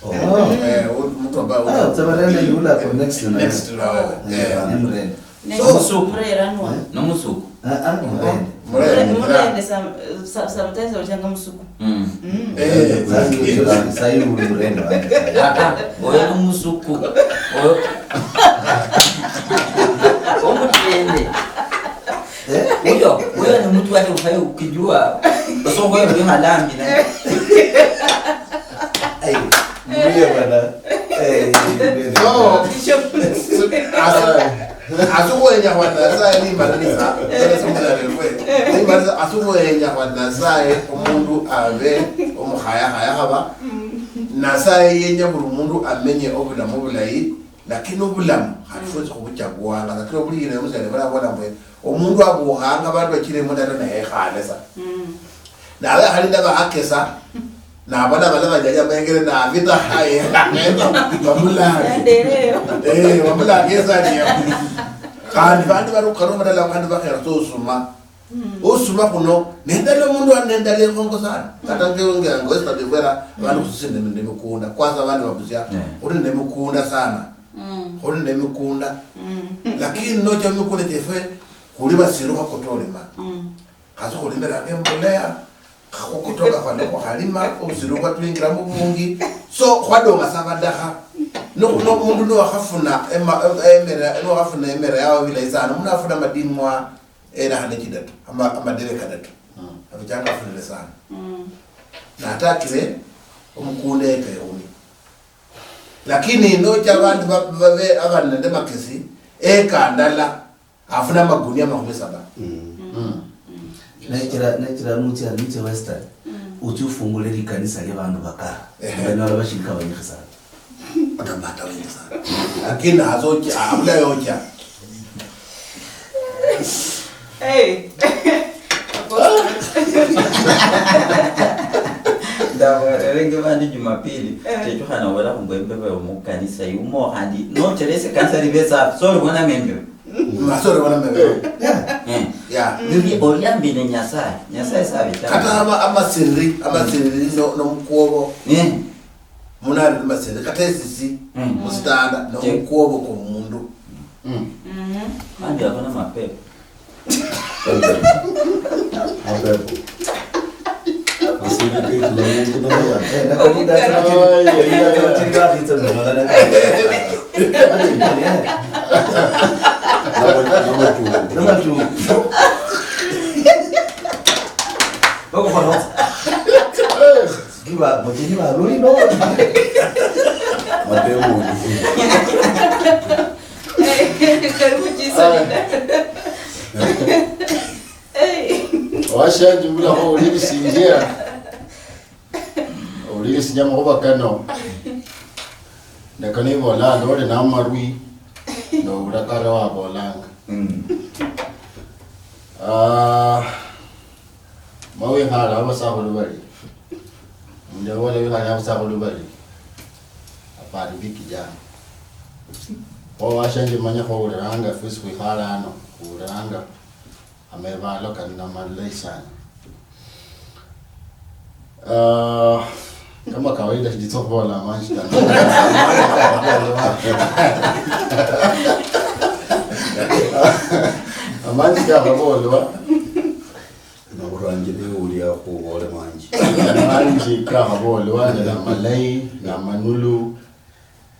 Oh. Eh, u-, mtu ambaye, ah, utsa barende ni ula ako next to, next to wewe. Eh, eh. Ni murende. Ne, so, musuku. Murere anwa. Eh? No musuku. Ah, ah, murende. Murere, murere. Murere, murere sa-, sa-, sometimes wachanga musuku. Mm. Mm. Eh, sayi, sayi uli murende wange. Ah, ah, oyo ni musuku. Oyo. Omutende. Eh? Huyo, huyo ni mtu wake ufai ukijua. Sasa huyo ni halambi na. Ai, mwiye bana. Eh, no. Bishop. Asa, asukwenya kwa Nyasaye ni malisa. Sasa simulale kwe. Ni malisa asukwenya kwa Nyasaye omundu abe omukhaya khaya khaba. Nyasaye yenya buli mundu amenye obulamu bulayi. Lakini obulamu, khandi fwesi khubuchaguanga, lakini obulikhine omusiani balabola mbwe, omundu abukhanga bandu bachire imundalo naye ekhale sa. Nabe akhali nabahakesa, nabona bala banyanya mengele nabita khaye, bamulanga. Eh, bamulanga esani yao. Khandi bandu bali khukarwa badala khandi bakhera sa osuma. Osuma khuno, nendala omundu ali nendala ekhongo sana. Kata ngewe ngeango esita bibwera, bandu khusisi nende mikunda. Kwanza bandu babusia, khuli nende mikunda sana. Khuli nende mikunda. Lakini nocha mumikunda chefwe, khuli basiru khakutolima. Khasi khulimiranga embolea, khukutoka khwali khwakhalima, obusiru bwatwingira mubungi. So, khwadonga sa badakha. No, no, omundu niwakhafuna ema-, em-, emere, niwakhafuna emere yawe bilayi sana, omundu afuna madini mwa, era hane chidatu, ama-, amadebe kadatu. Abichanga afunire sana. Natakire omukunda eka ekhumi. Lakini nocha abandu ba-, babe abali nende makesi, eka ndala, afuna amagunia makhumi saba. Nechira, nechira nutsia, nutsia Western, utsi ufungule likanisa lia bandu bakara. Ehe. Banyola bashirika banyikhi sana. Batapata wengi sana. Lakini hazocha, abula yocha. Hey. Ndabarerenge bandi Jumapili, chechukhana obolakhwo mbu embebe yomukanisa yumo khandi nocherese kanisa libe safi, so libona membe. Masore bana mebe. Yeah. Eh. Yeah. Nili oliambile Nyasaye, Nyasaye sabe chana. Kata ama, amasiriri, amasiriri no, no mukwobo. Eh. Munali ni masiriri, kata esisi, musitanda, no mukwobo kwa mundu. Khandi abona mapepo. Mapepo. Karibu Jisoni. Hey. Washanji, mbulakho owulirisinjia. Owulirisinjia amakhuba kano. Ne kano ibola, ndole namarwi, nowula kare wabolanga. Ah, ma wikhale abasakhulu bali. Mundu yabola wikhale abasakhulu bali. Apari biki jana. Kho washanji manya kho owuliranga, fwesi khwikhale ano, owuliranga. Amevalo kali na malayi sana. Ah, kama kawaida, nditsa khubola amanji kano. Amanji kakhabolwa. Noburanjire ulia khubole manji. Amanji kakhabolwa, na malayi, na manulu.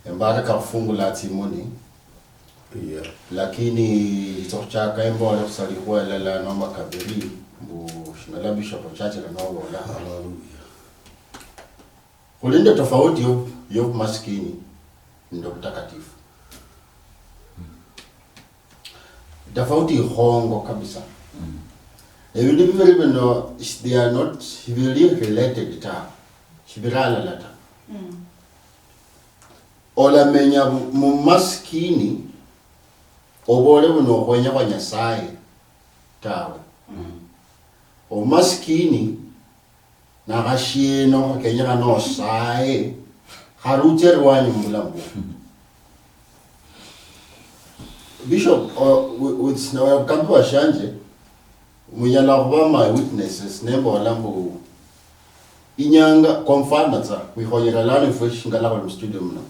Embara kakhufungula tsimoni. Yeah. Lakini itsa khuchaka embole khusali khwelala noma kabiri, mbu shingala Bishop ochachire nobola. Hallelujah. Khuli nende tofauti yo, yo bumasikini nende obutakatifu. Tofauti ikhongo kabisa. Ebindu bibiri bino, they are not, shibiri related ta. Shibiri alala ta. Olamenya bu-, mumasikini, obole buno okhwenya khwa Nyasaye tawe. Omasikini nakhashieno khakenyekhana osaye, khari utse erwanyi mubulamu bwo. Bishop, uh, wi-, with, nawe Kambi washanje, munyala khuba my witnesses, nembola mbu inyanga, kwa mfano tsa, khwikhonyera lano efwe shingala khuli mustudio muno.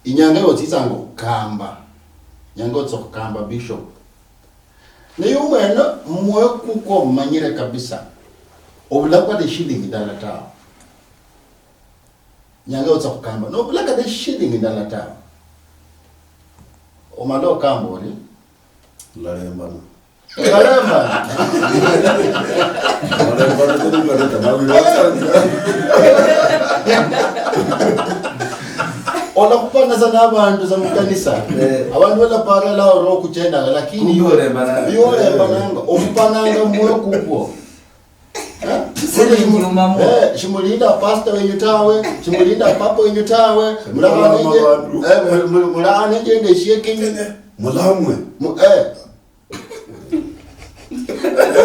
Inyanga yotsitsanga okhukamba, inyanga yotsa okhukamba Bishop. Naye omwene mumwoyo kukwo omanyire kabisa, obula kata eshilingi ndala tawe. Inyanga yotsa okhukamba, nobula kata eshilingi ndala tawe. Omala okamba oli? Olalembana. Olalembana. Olalembana, tena olaleta mawili. Olakhupana sa nabandu sa mukanisa. Abandu balapara lao roho kuchendanga, lakini kumbe olembananga. Iwe olembananga. Okhupananga mwoyo kukwo. Eh, shimulinda pastor wenyu tawe, shimulinda papa wenyu tawe, mulakhanenje, eh, mul- mul- mulakhanenje nende shiekenyu. Mulamwe. Mu- eh.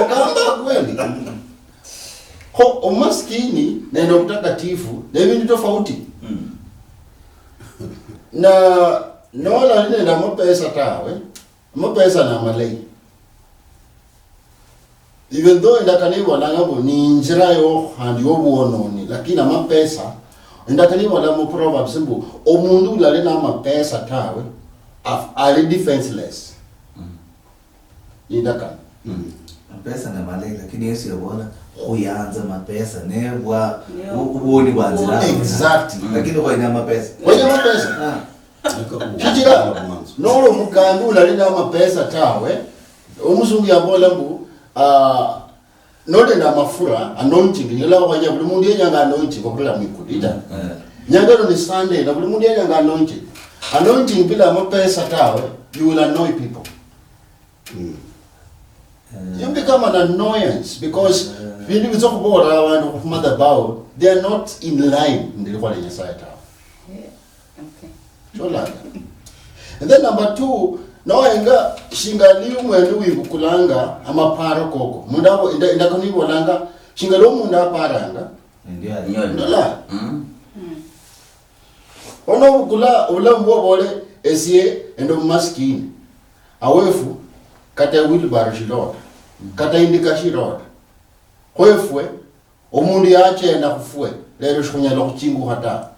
Okamba kweli. Kho omaskini nende obutakatifu nebindu tofauti. Na nolali nende amapesa tawe, amapesa namalayi. Even though endakano ibolanga mbu ni injira yo khandi yobuononi, lakini amapesa, endakano ibola mu Proverbs mbu omundu ulali namapesa tawe, af- ali defenseless. Indakano. Mapesa na malayi, lakini Yesu yabola khuyanza mapesa ne bwa ubuoni bwa nzira. Exactly. Lakini khwenya mapesa. Khwenya mapesa. Shichira noli omukambi ulali namapesa tawe, omusungu yabola mbu, ah, noli nende amafura, anointing, nyola okhwenya buli mundu yenyanga anointing okhurula mwikulu, ita? Nyanga ino ni Sunday, na buli mundu yenyanga anointing. Anointing bila amapesa tawe, you will annoy people. You become an annoyance because bindu bitsa khubola abandu khu madhabahu, they are not in line nende likhuwa lia Nyasaye tawe. Sholanga. And then number two, noenga shinga li omwene wibukulanga amaparo koko. Mundu abo inda- indakano ibolanga shinga li omundu aparanga. Ndola. Ono obukula obulamu bwo obole esie ende omumasikini. Awefu kata ewilbaro shiloda. Kata indika shiloda. Khwefwe omundu yachenda khufwe lero shikhunyala khuchingukha ta.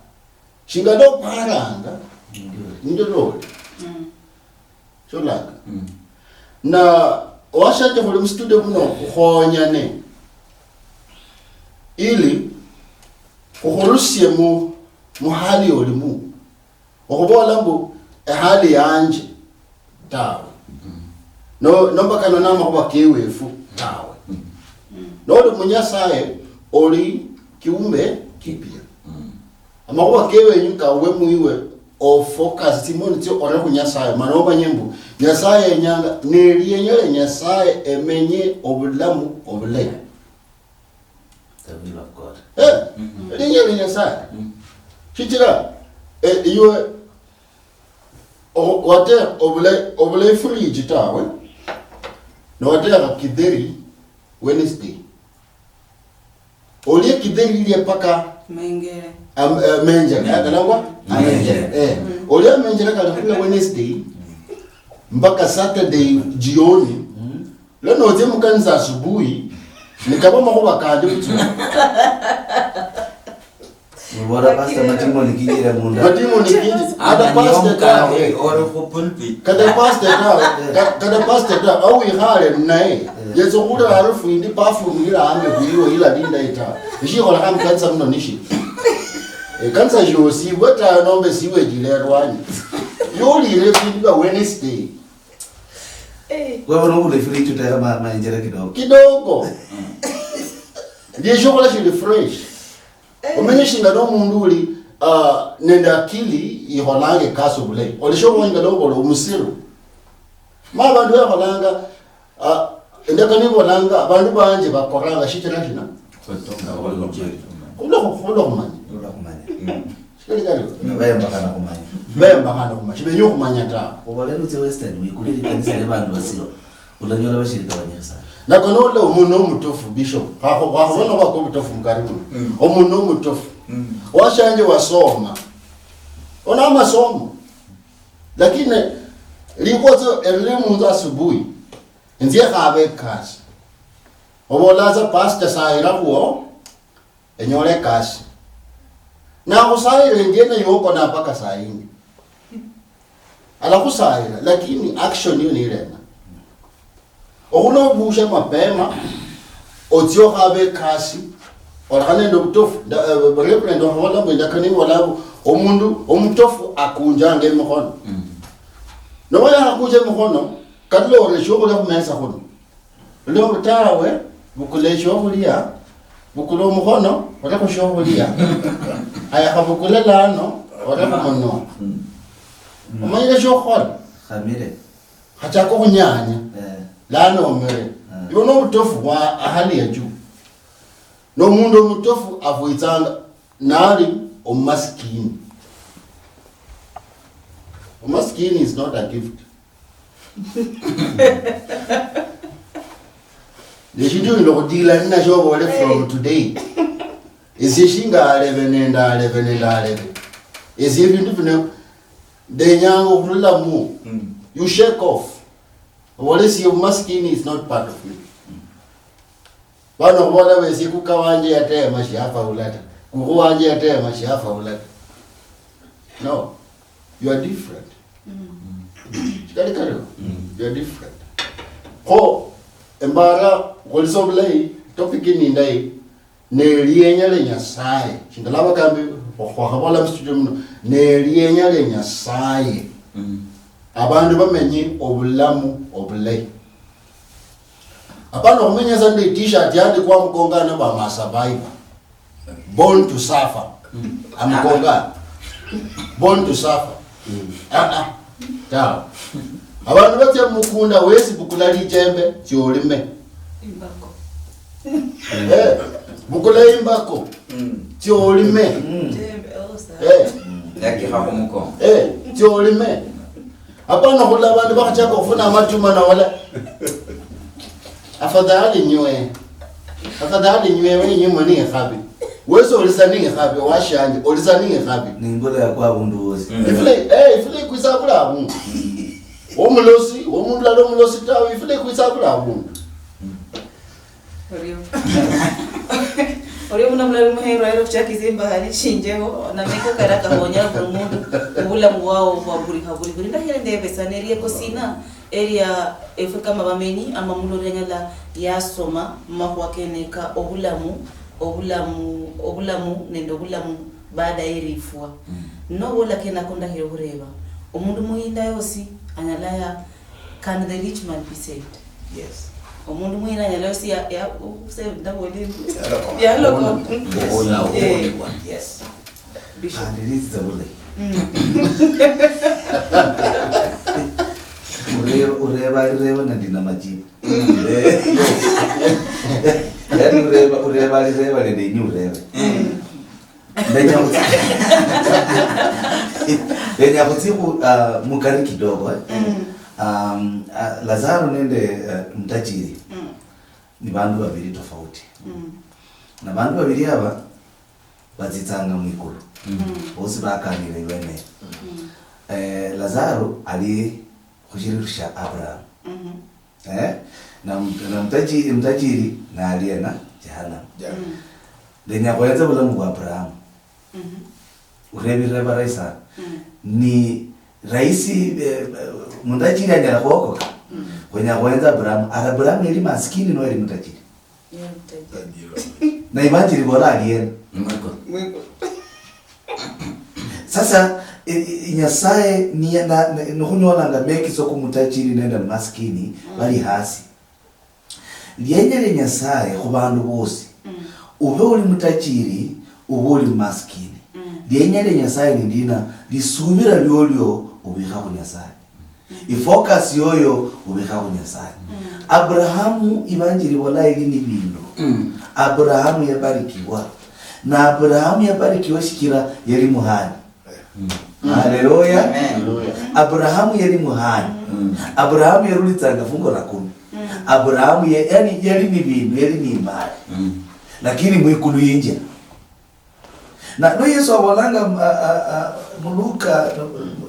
Shinga noparanga ndio loli. Sholanga. Na washanje khuli mustudio muno khukhonyane ili khukhurusie mu muhali olimu. Okhubola mbu ehali yanje tawe. No, nomba kano namakhuba kewefu tawe. Noli munyasaye oli kiumbe kipya. Amakhuba kewenyu kawe mwiwe ofocus tsimoni tsio ore khu Nyasaye mana omanye mbu Nyasaye yenyanga nelienya lia Nyasaye emenye obulamu obulayi. The will of God. Eh, linyali Nyasaye. Shichira eh, iwe o- wate obula obula ifridge tawe. Nowatekha kidheri Wednesday. Olie kidheri ilie paka Mengere. Am- eh, menjere. Eh, kalangwa? Menjere. Eh. Olie menjere kali khula Wednesday mpaka Saturday jioni. Leo notsia mukanisa asubuhi, nikaba makhuba kandi butswa. Mubola pastor matimoni kijira munda. Matimoni kijira. Kata pastor tawe. Oro ku pulpit. Kata pastor tawe. Ka- Kata pastor tawe. Au ikhale naye. Yeso kula harufu indi perfume ila ame kuiwo ila linda ita. Ishikhola kama kanisa mno nishi. E kanisa yosi weta nombe siwe jile rwani. Yolire bindu bya Wednesday. Wewe nobula ifridge utera ma- mainjera kidogo. Kidogo. Lieshokhola shili fresh. Omenye shinga nomundu uli ah, nende akili ikholanga ekasi obulayi. Oleshe okhwonyika nobola omusiru. Ma abandu bekholanga ah, endaka nibolanga abandu banje bakoranga shichira shina? Khulwa- khulwa khumanya. Shikali kali. Bayamba khana khumanya. Bayamba khana khumanya. Shibenya okhumanya ta. Obole nutse Western wikule likanisa lya bandu basiro. Olanyola bashirika banyasana. Nako nola omundu omutofu bishop. Khakho khakho bano bako omutofu mukari muno. Omundu omutofu. Washanje wasoma. Ona amasomo. Lakini likotso elile munzu asubuhi. Nzie khabe ekasi. Obola sa pastor sayira khuo. Enyole ekasi. Nakhusayira endiena yokona mpaka saa yindi. Alakhusayira lakini action yo nirena. Okhuna obushe mapema otsie okhabe ekasi. Olekha nende obutofu. Reverend okhabola mbu endakano ibola mbu omundu omutofu akunjanga emikhono. Noba yakhakucha emukhono, kata lora eshiokhulia khumesa khuno. Lero tawe, bukula eshiokhulia, bukula omukhono, orekho eshiokhulia. Aya khabukula lano, orekho munwa. Omanyire eshiokhuhola? Khamire. Khachaka okhunyanya. Eh. Lano omire. Eh. Iwe nobutofu bwa ahali ya juu. Nomundu omutofu afwitsanga nali omumasikini. Omumasikini is not a gift. Neshindu onyala okhudila ninasho obole from today. Esie shinga alebe nende alebe nende alebe. Esie ebindu bino ndenyanga okhurulamu. You shake off. Obole esie obumasikini is not part of me. Bano khubola besie kuka wanje yatema shiafaula ta. Kuku wanje yatema shiafaula ta. No. You are different. Shikali kario? You are different. Kho, embara, khulisa obulayi, topic ni ndayi, ne lienya lya Nyasaye. Shindala bakambi, khwakhabola mu studio muno, ne lienya lya Nyasaye. Abandu bamenye obulamu obulayi. Apana okhumenya sa nende t-shirt yandikwa Mukongana ba ma survivor. Born to suffer. Amukongana. Born to suffer. Ah, ah. Tawe. Abandu batsia mumukunda wesi bukula lichembe, tsia olime. Imbako. Eh, bukula imbako, tsia olime. Chembe, oh, sa. Eh. Yakikha khumukongo. Eh, tsia olime. Hapana khula abandu bakhachaka okhufuna amatuma nawola. Afadhali nywe. Afadhali nywe, wenywe mwe ni ikhabi. Wesi olisa ni ikhabi, owashanje, olisa ni ikhabi. Nimbula yakwa abundu wosi. Ifula, eh, ifula ikwitsa bula abundu. Omulosi, omundu ali omulosi tawe, ifula ikwitsa bula abundu. Orio. Orio muno mulali muherwa ero khuchakisa embahani chinjeho, na meko kara kahonya buli mundu, obulamu bwao bwa buli ha buli buli. Ndahera ndebesa, nerieko sina eria efwe kama bamenyi ama mulori anyala yasoma mumakhuwa keneka, obulamu, obulamu, obulamu nende obulamu baada yerifwa. Nobola kenako ndahera okhureba, omundu muhinda yosi anyala ya Can the rich man be saved? Yes. Omundu mwina anyala yosi ya, ya, u-, saved, ndabona endi. Yalokoka. Yalokoka. Yes. Oyo, eh, awoonebwa. Yes. Bishop. And it is the way. Mm. Ureba, ureba, ureba na ndina majibu. Mm. Eh, yes. Yaani ureba, ureba, ureba nende inyu ureba. Mm. Ndenya khutsi-, ndenya khutsi khu, ah, mukari kidogo, eh. Mm. Um, ah, Lazaro nende, eh, mtajiri ni bandu babili tofauti. Mm. Na bandu babili aba batsitsanga mwikulu. Mm. Bosi bakanira iweneyo. Mm. Eh, Lazaro ali khushiriri shia Abraham. Mhm. Eh? Na, na mtaji-, mtajiri nalia na jahannam. Jahannam. Mm. Ndenya khwenza bulamu bwa Abrahamu. Mhm. Urebire barahi sana. Mm. Ni rahisi, eh, mtajiri anyala khwokoka. Mm. Khwenya khwenza Abrahamu. Ara Abrahamu yali masikini no yali mtajiri? Yali mtajiri. Na ibanjiri bola aliena. Mwiko. Mwiko. Sasa, e, e, Nyasaye niye na, na, nikhunyolanga mekiso ku mutajiri nende maskini, mm, bali hasi. Lienya lia Nyasaye khu bandu bosi, mm, ube uli mutajiri, ube uli maskini. Mm. Lienya lia Nyasaye ni lina, lisubira liolio ubikha khu Nyasaye. Ifocus yoyo ubikha khu Nyasaye. Mm. Abrahamu ibanjiri bola ili ni bindu. Mm. Abrahamu yabarikiwa. Na Abrahamu yabarikiwa shikira yali muhani. Mm. Haleluya. Amen. Abrahamu yali muhani. Mm. Abrahamu yarulitsanga fungu la kumi. Mm. Abrahamu ye-, yani yali ni bindu, yali ni mali. Mm. Lakini mwikulu yinjira. Na, no Yesu abolanga, a, a, a, mu Luka,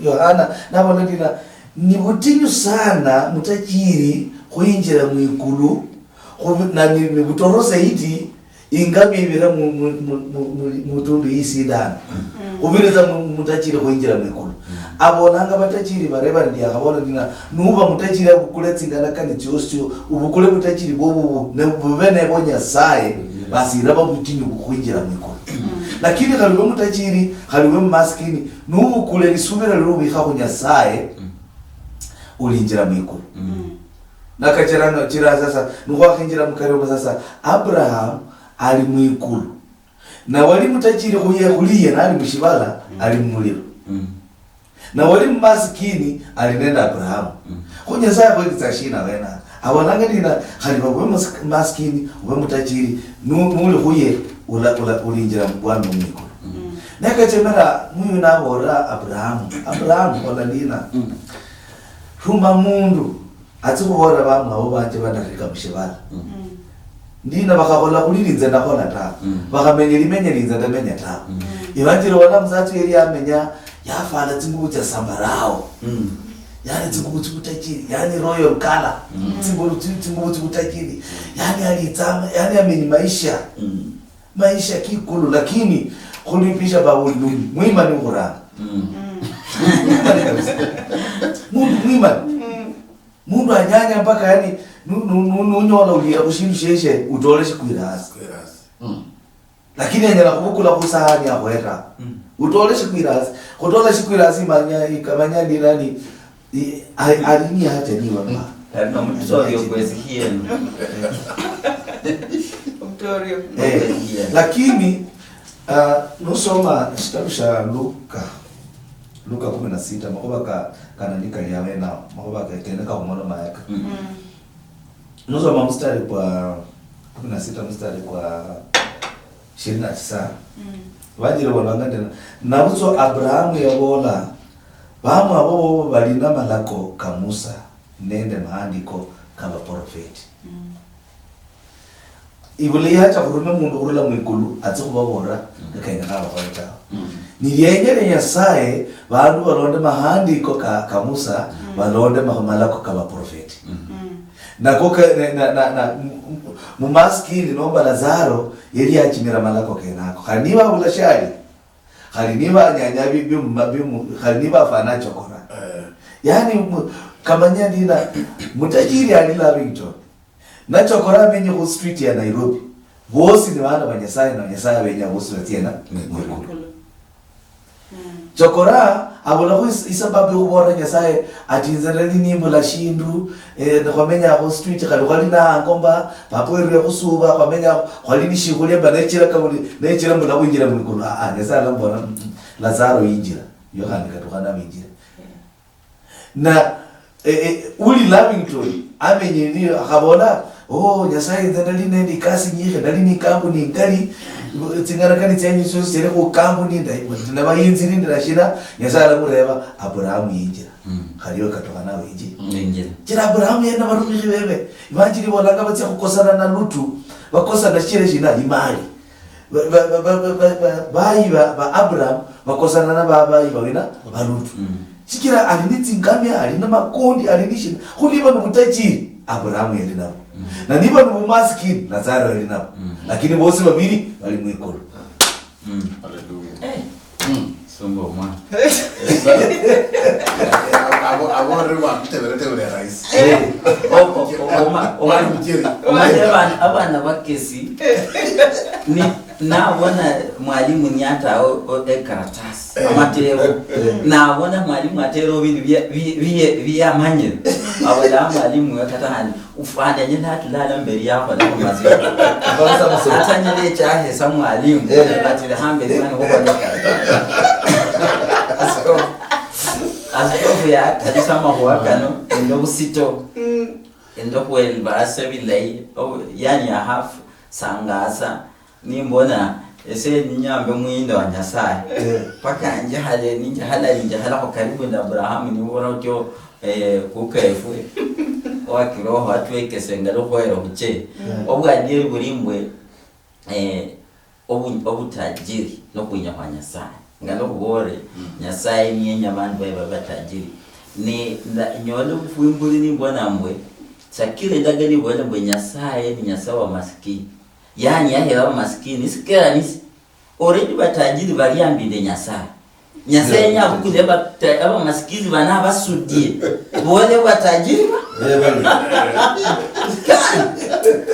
Yohana, nabola ndina, ni butinyu sana mutajiri khwinjira mwikulu, khu-, na ni, ni butoro zaidi ingamia ibira mu, mu, mu, mu, mu, mu tundu yi sindano. Mm. Khubiriza mu, mutajiri khwinjira mwikulu. Abolanga batajiri bareba ndi akhabola ndina, nuba mutajiri abukule tsinganakani tsiosi tsio, ubukule butajiri bwobubu, ne bube nebo Nyasaye, basi iraba butinyu bukhwinjira mwikulu. Mm. Lakini khali ube mutajiri, khali ube mumaskini, nubukule lisubira lilubikha khu Nyasaye, mm, ulinjira mwikulu. Mm. Nakachiranga chira sasa, nikhwakhinjira mukari omo sasa, Abraham ali mwikulu. Na wali mutachiri khuye, khuliye nali mushivala, mm, ali mumuliro. Mm. Na wali mumasikini, ali nende Abrahamu. Mm. Kho Nyasaye akhwekitsa shina wena? Abolanga ndina, khali babe mas-, masikini, ube mutachiri, nu-, nuli khuye, ula-, ula-, ulinjira mubwami bwa mwikulu. Mm. Nekachemera, muyu nabolera Abrahamu, Abrahamu, khola ndina. Mm. Ruma mundu, atsi khubolera bamwabo banje badarika mushivala. Mm. Ndina bakhakhola khuli linze ndakhola tawe. Mm. Bakhamenya limenya linze ndamenya tawe. Mm. Ibanjira wala musatsa yali yamenya, yafala tsingubo tsia sambarao. Mm. Yani tsingubo tsibutajiri, yani royal color. Mm. Tsingubo tsi-, tsingubo tsibutajiri. Yani alitsama, yani amenyi maisha. Mm. Maisha kikulu, lakini khulipisha babu ni mwimani khuranga. Mm. Mwimani kabisa. Mundu mwimani. Mm. Mundu anyanya mpaka yani nu-, nu-, nu-, nunyola ulira khushindu sheshe utole shikwira hasi. Shikwira hasi. Mm. Lakini anyala khubukula khusahani akhuhera. Mm. Utole shikwira hasi. Khutola shikwira hasi manya, ikamanya ni nani, i-, a-, ali ni haja ni wama. Kali no mutusorio kwesi hienu. Omutorio. Eh, lakini, ah, nusoma shitabu sha Luka, Luka kumi na sita, makhuba ka, kana ni kali awenao, makhuba ka, kene ka khumoloma yaka. Mm. Mm. Nusoma mstari kwa kumi na sita, mstari kwa ishirini na tisa. Mm. Bajira bolanga ndina, nabutswa Abrahamu yabola, bamwabo bobo bali na malako ka Musa nende maandiko ka baprofeti. Mm. Ibula yacha khurume mundu khurula mwikulu atsi khubabolera, mm, nga kenyekha bakhole tawe. Mm. Nilienyere Nyasaye bandu balonde mahandiko ka, ka Musa, mm, balonde ma-, malako ka baprofeti. Mm. Mm. Nako ke-, na, na, na, na, m-, m-, mumaskini nomba Lazaro yali yachimira malako kenako. Khali niba abula shali, khali niba anyanya bi-, bi-, mu-, bi-, mu-, khali niba afwana chokora. Eh. Yani, mu-, kamanya ndina, mutajiri ali Lavington. Nachokora amenye khu street ya Nairobi. Bosi ni bana ba Nyasaye, na Nyasaye abenya bosi batsie na mwikulu. Mwikulu. Mm. Chokora abulakho is-, isababu yokhubolera Nyasaye ati, "Inze ndali nimbula shindu, eh, khwamenya khu street, khali khwali na hango mba, papa weru yakhusuba, khwamenya, khwali ni shikhulia, mba nechira kabuli, nechira mbula khwinjira mwikulu." Ah, ah, Nyasaye alambola, "Mm, mm, Lazaro yinjira." Yo khandi katukhana winjira. Yeah. Na, eh, eh, uli Lavington, amenye ni, akhabola, "Oh, Nyasaye, inze ndali nende ikasi nyikhi, ndali ni kampuni ingali, tsingarakani tsianyi tsiosi tsili khu kampuni, nda-, nabayinziri ndi nashina." Nyasaye alamureba, "Abrahamu yinjira." Mm. Khali iwe katukhana winjira. Mm, winjira. Chira Abrahamu yena barumikhi bebe, ibanjiri bolanga batsia khukosana na Lutu, bakosana shichira shina? Imali. Ba, ba, bayi ba, ba Abraham bakosana na ba, bayi ba wina? Ba Lutu. Mm. Shichira ali ni tsingamia, ali na makondi, ali ni shina. Khu niba ni butajiri, Abraham yali nabo. Mm. Na niba ni bumaskini, Lazaro yali nabo. Mm. Lakini bosi babiri bali mwikulu. Mm. Hallelujah. Eh. Mm. Sumba omwana. Abo, abo, abo ri wa mutebere tebere ya rais. Eh. O, o, o, oma-, oma-, Mwalimu Jerry. Omanye abana, abana bakesi. Ni, nabona mwalimu niata o, o, ekaratasi. Eh. Amatebo. Eh. Nabona mwalimu atero bintu bya, bi-, bi-, byamanyire. Abo la mwalimu wakata hani. Ufwanenye natulala mberi yakho na mazi. Atanyala echahe sa mwalimu. Eh. Atile hambe mwana huko neka. Askofu. Askofu ya, atalisa mahuwa kano, ende busito. Mm. Ende khwelbasa bilayi. Oh, yani, I have sangasa. Nimbona ese ninyambe muyinda wa Nyasaye. Eh. Paka njekhale, ninjekhala, ninjekhalakho karibu nende Abrahamu, nibola otyo, eh, kuka efwe, owa kiroho atwekese nga lukhwere khuche. Eh. Obwadieri buli mbwe, eh, obu-, obutajiri nokhwinya khwa Nyasaye. Nga lukhubore, mm, Nyasaye niyenya abandu babe babe batajiri. Ne nda-, nyole bufwimbuli nimbona mbwe, sakira endagano ibola mbwe Nyasaye ni Nyasaye wa masikini. Yani, yahera abamasikini, sikera nisi. Already batajiri bali ambi nde Nyasaye. Nyasaye, yeah, yenya abukule abata-, abamasikini bana abasudie. Bole batajiri ba. Eh, bali. Kani,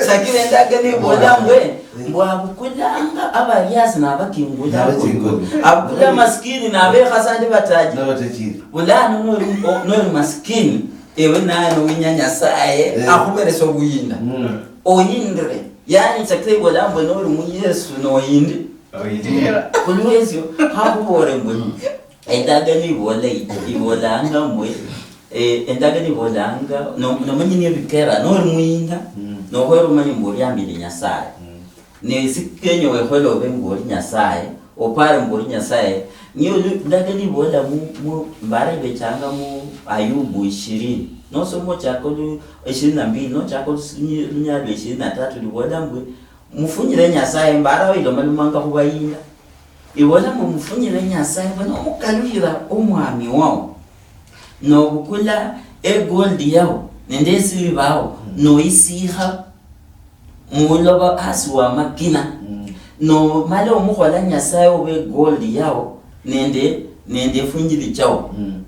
sakira endagano ibola mbwe, mm, mbwe abukulanga abaliasi nabakingula. Nabakingula. Abukula amasikini nabekhasa ndi batajiri. Nabatajiri. Bulano noli, o-, noli masikini. Ewe nani owinya Nyasaye, eh, akhuberese obuyinda? Mm. Oyindire. Yani, chakira ibola mbwe noli mu Yesu noyindi. Oyindira. Khulwesyo, khakhubore mbwe, mm, endagano ibola, ibolanga mbwe, eh, endagano ibolanga, no-, nomanyi niyo bikera, noli muyinda, mm, nokhwera omanye mbwe oriamire Nyasaye. Mm. Ne sikenya wekhole obe mbu oli Nyasaye, opare mbu oli Nyasaye. Niyo lu-, ndagano ibola mu, mu, mbara ibechanga mu Ayubu ishirini. Nosoma ochaka olu ishirini na mbili, nochaka olu-, lunya-, lunyali lwa ishirini na tatu, libola mbu, "Mufunyire Nyasaye," mbara ilomalomanga khubayinda. Ibola mbu, "Mufunyire Nyasaye, mbu nomukalukhira omwami wao, nobukula egold yao nende esiliva yao, mm, noyisikha muloba hasi wa makina, mm, nomala omukhola Nyasaye obe gold yao nende, nende efunjili chao." Mm.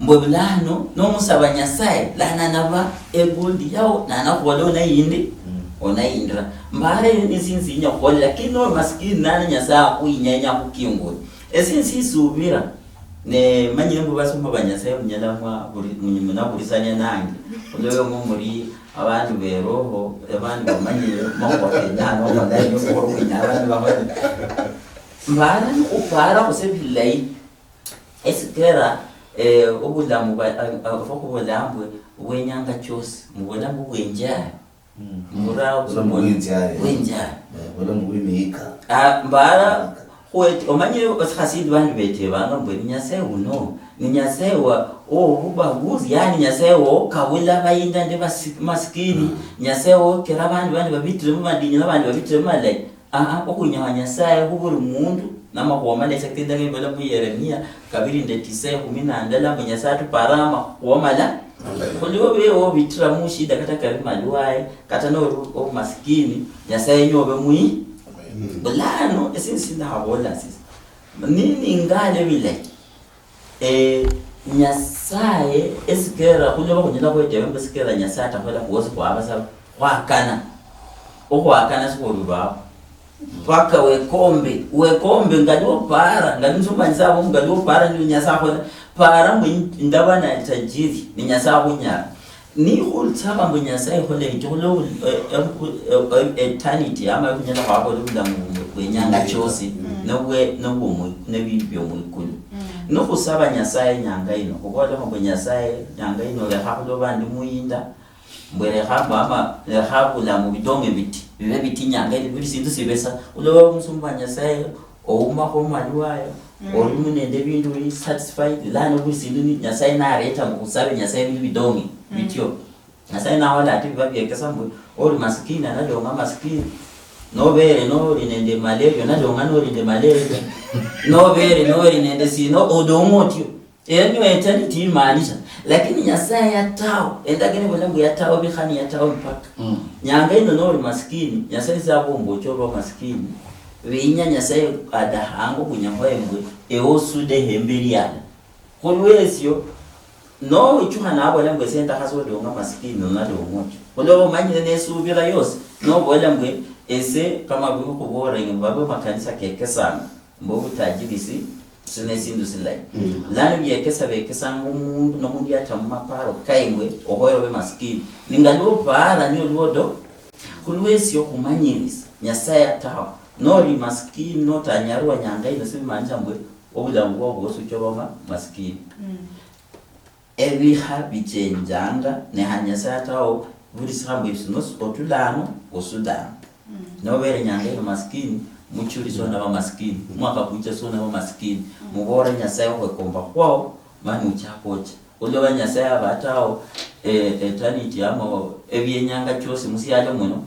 Mbwe bulano nomusaba Nyasaye, lano anaba egold yao, nanakhubola ona yindi, mm, ona yindira. Mbara eyo nisinzi inya khukhola, lakini noli masikini nani Nyasaye akhuinya, enya khukingula. Esinzi isubira, ne manyire mbu basoma ba Nyasaye munyala mwa-, buri-, munyi-, munaburisania nange. Olwoyo mwo muri abandu beroho, abandu bamanyire makhuwa kenyana okhola nyo khukhola kwinya abandu bakhola. Mbara nikhupara khuse bilayi. Esikera, eh, obulamu bwa-, a-, a-, obukhubola mbwe bwenyanga chiosi, mubulamu bwenjaya. Mm. Mura bulamu bwenjaya. Bwenjaya. Eh, bulamu bwemihika. Ah, mbara, mihika. Khweti, omanyire osikhasindi bandu betebanga mbwe ni Nyasaye uno, ni Nyasaye wa, obubaguzi, yani Nyasaye wa okabula bayinda nde basi-, masikini, mm, Nyasaye wa okera abandi bandi babitiremo madinyu nabandi babitiremo malayi. Aha, okhwinyaha Nyasaye khu buli mundu, namakhuwa malayi. Sa kenda kebola mu Yeremia kabiri nde tisa ekhumi na ndala, mbu Nyasaye atupara amakhuwa mala-, malayi. Khuli obe obitira mu shida, kata kali malwaye, kata noli obumasikini, Nyasaye yenye obe mwi-, amen, bulano, esindu sindakhabola sisi. Nini ngale bilayi? Eh, Nyasaye, esikera, khulwa bakhunyala khweteba mbu esikera Nyasaye atakhola khwosi khwabasaba, khwakana. Okhwakana sikhuli baho. Paka wekombe, wekombe, ngali opara, ngali nsumanyisa abo, ngali opara, ndio Nyasaye akhola, para mbu ndaba na tajiri, ni Nyasaye akhunyala. Nikhusaba mbu Nyasaye khole echo khulwa, eh, eh, eh, eternity, ama khunyala khwakhola obulamu bwenyanga chiosi, mm, nobwe, nobwo mwi-, nebindu bio mwikulu. Mm. Nikhusaba Nyasaye nyanga ino, khubolekho mbu Nyasaye nyanga ino lekha khulwa bandi muyinda, mbwe lekha mbu ama, lekha bulamu bidonge biti, bibe biti nyanga ino, buli sindu sibe sa, khulwa omusumba wa Nyasaye, oumakho malwayo, mm, oli mu nende ebindu, oli satisfied, lano buli sindu ni Nyasaye nareta mbu khusabe Nyasaye ebindu bidonge, mm, bityo. Nyasaye nahola ati biba biekesa mbu oli masikini, analonga masikini. Nobere noli nende malaria, nalonga noli nende malaria. Nobere noli nende sino, odonga otyo. Eyo niyo eternity imaanisha. Lakini Nyasaye yatawo, endagano ibola mbu yatawo bikhani, yatawo mpaka. Mm. Nyanga ino noli masikini, Nyasaye sa abomba ochoba masikini. Binya Nyasaye adahango kunyakhoye mbwe, ewe osude hemberi yala. Khulwesyo, nowichukha nabola mbu ese ndakhasa odonga masikini, nonadonga otyo. Khulwa omanyire nesubira yosi, nobola mbu ese kama bikhubolenge mbu babe makanisa kekesanga. Mbu obutajiri si, sina esindu silayi. Mm. Lano biekesa bekesanga omundu, nomundu yata mumaparo kaye mbwe okhoyera obe masikini. Ninga lwopaara nio lwodo, khulwesio khumanyirisia Nyasaye ataho. Noli masikini, notanyarwa nyanga ino, sibimaanisha mbwe obulamu bwao bwosi ocha oba ma-, masikini. Mm. Ebiha bichenjanga, ne handi Nyasaye ataho, buli sikha mbu sino si-, otula ano, osuda ano. Mm. Nobere nyanga ino masikini, muchuli sona ba masikini, mwaka kucha sona ba masikini. Mm. Mubore Nyasaye okhwekomba khwao, mani uchaka ocha. Oloba Nyasaye aba ataho, eh, eternity ama ebienyanga chiosi musialo muno,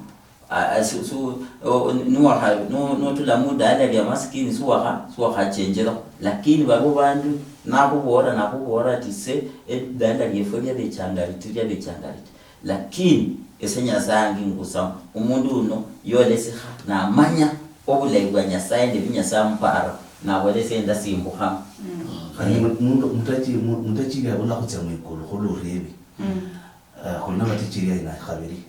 A-, a-, su-, su-, o-, o-, niwakha-, no-, notula mudala lia masikini, siwakha-, siwakhachenjelakho. Lakini baliwo bandu, nakhubola, nakhubola ati, "Se, edala liefwe liabechanga liti, liabechanga liti." Lakini ese Nyasaye angingusamo. Omundu uno yolesikha, namanya obulayi bwa Nyasaye nende bi Nyasaye amupara, nabola, "Ese ndasimbukha." Mm. Khandi mu-, mundu, mutachi-, mu-, mutachiri abula khutsia mwikulu khulwa ebi. Mm. Eh, khuli nabatachiri aina khabiri.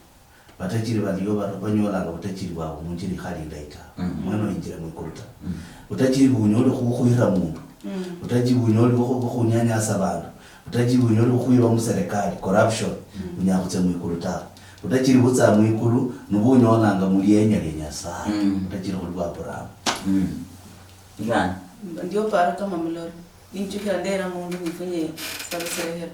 Batachiri baliyo ba-, banyolanga butachiri bwabwe munjira ikhali indayi tawe. Mm. Mwene oyinjira mwikulu ta. Mm. Butachiri bunyoli khu-, khukhwira mundu. Mm. Butachiri bunyoli bukhu-, bukhunyanyasa bandu. Utajiri bunyoli bukhwiba muserikali, corruption, bunyala khutsia mwikulu tawe. Utajiri butsa mwikulu, nibunyolanga mulienya lia Nyasaye. Utajiri khuli bwa Abraham. Ngani? Ndio para kama mlori. Ninchukia ndera mundu nifunye saluserehera.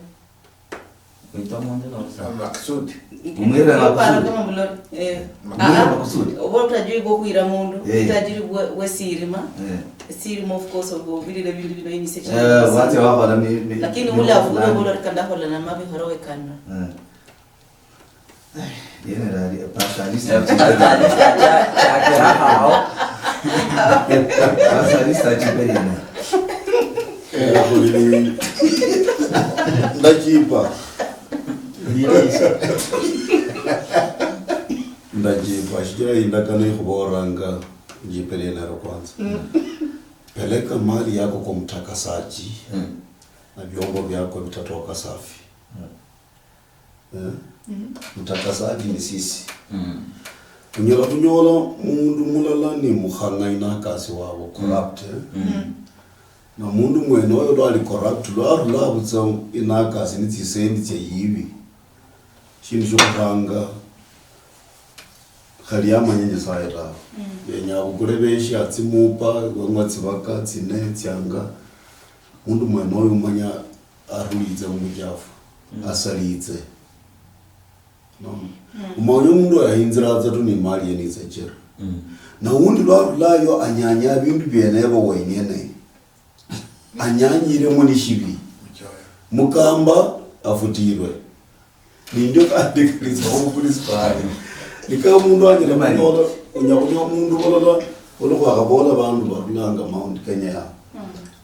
Wita mundu nosa. Maksud. Umwira makusudi. Kama mlori. Eh. Umwira makusudi. Obo tajiri bwo kwira mundu. Eh. Tajiri bwe sirima. Eh. Sirima of course obo bilile bindu bino imise chini. Eh, wati wakhola mi mi. Lakini ula ula ula kanda khola na mabi horo wekana. Eh. Yene rali pastor Lisa. Chakera hao. Pastor Lisa chipelina. Ndachipa. Ndachipa shichira indakano ikhuboranga njipele nalo kwanza. Peleka mali yako kwa mtakasaji na vyombo vyako vitatoka safi. Eh? Mtakasaji ni sisi. Unyala khunyola mundu mulala ni mukhang'a inakasi wabo corrupt, eh? Na mundu mwene oyo lwali corrupt lwarula butsa inakasi ni tsisendi tsia yibi. Shindu shiokhuranga khali yamanya Nyasaye tawe. Yenya abukule beshi atsimupa weng'wa tsibaka tsine tsianga. Mundu mwene oyo umanya arulitse mumuchafu, asalitse. Unono? Umanye omundu oyo ayinzira tsa tu ni mali yene itsechera. Na undi lwarulayo anyanya ebindu bienebo wenyene. Anyanyiremo ni shibi. Mukamba afutirwe. Nindio kandi kali tsa obukristo ayo. Nika omundu anyala kunyola, unyala kunyola omundu bolola, bolo khwakhabola bandu barulanga Mount Kenya ya.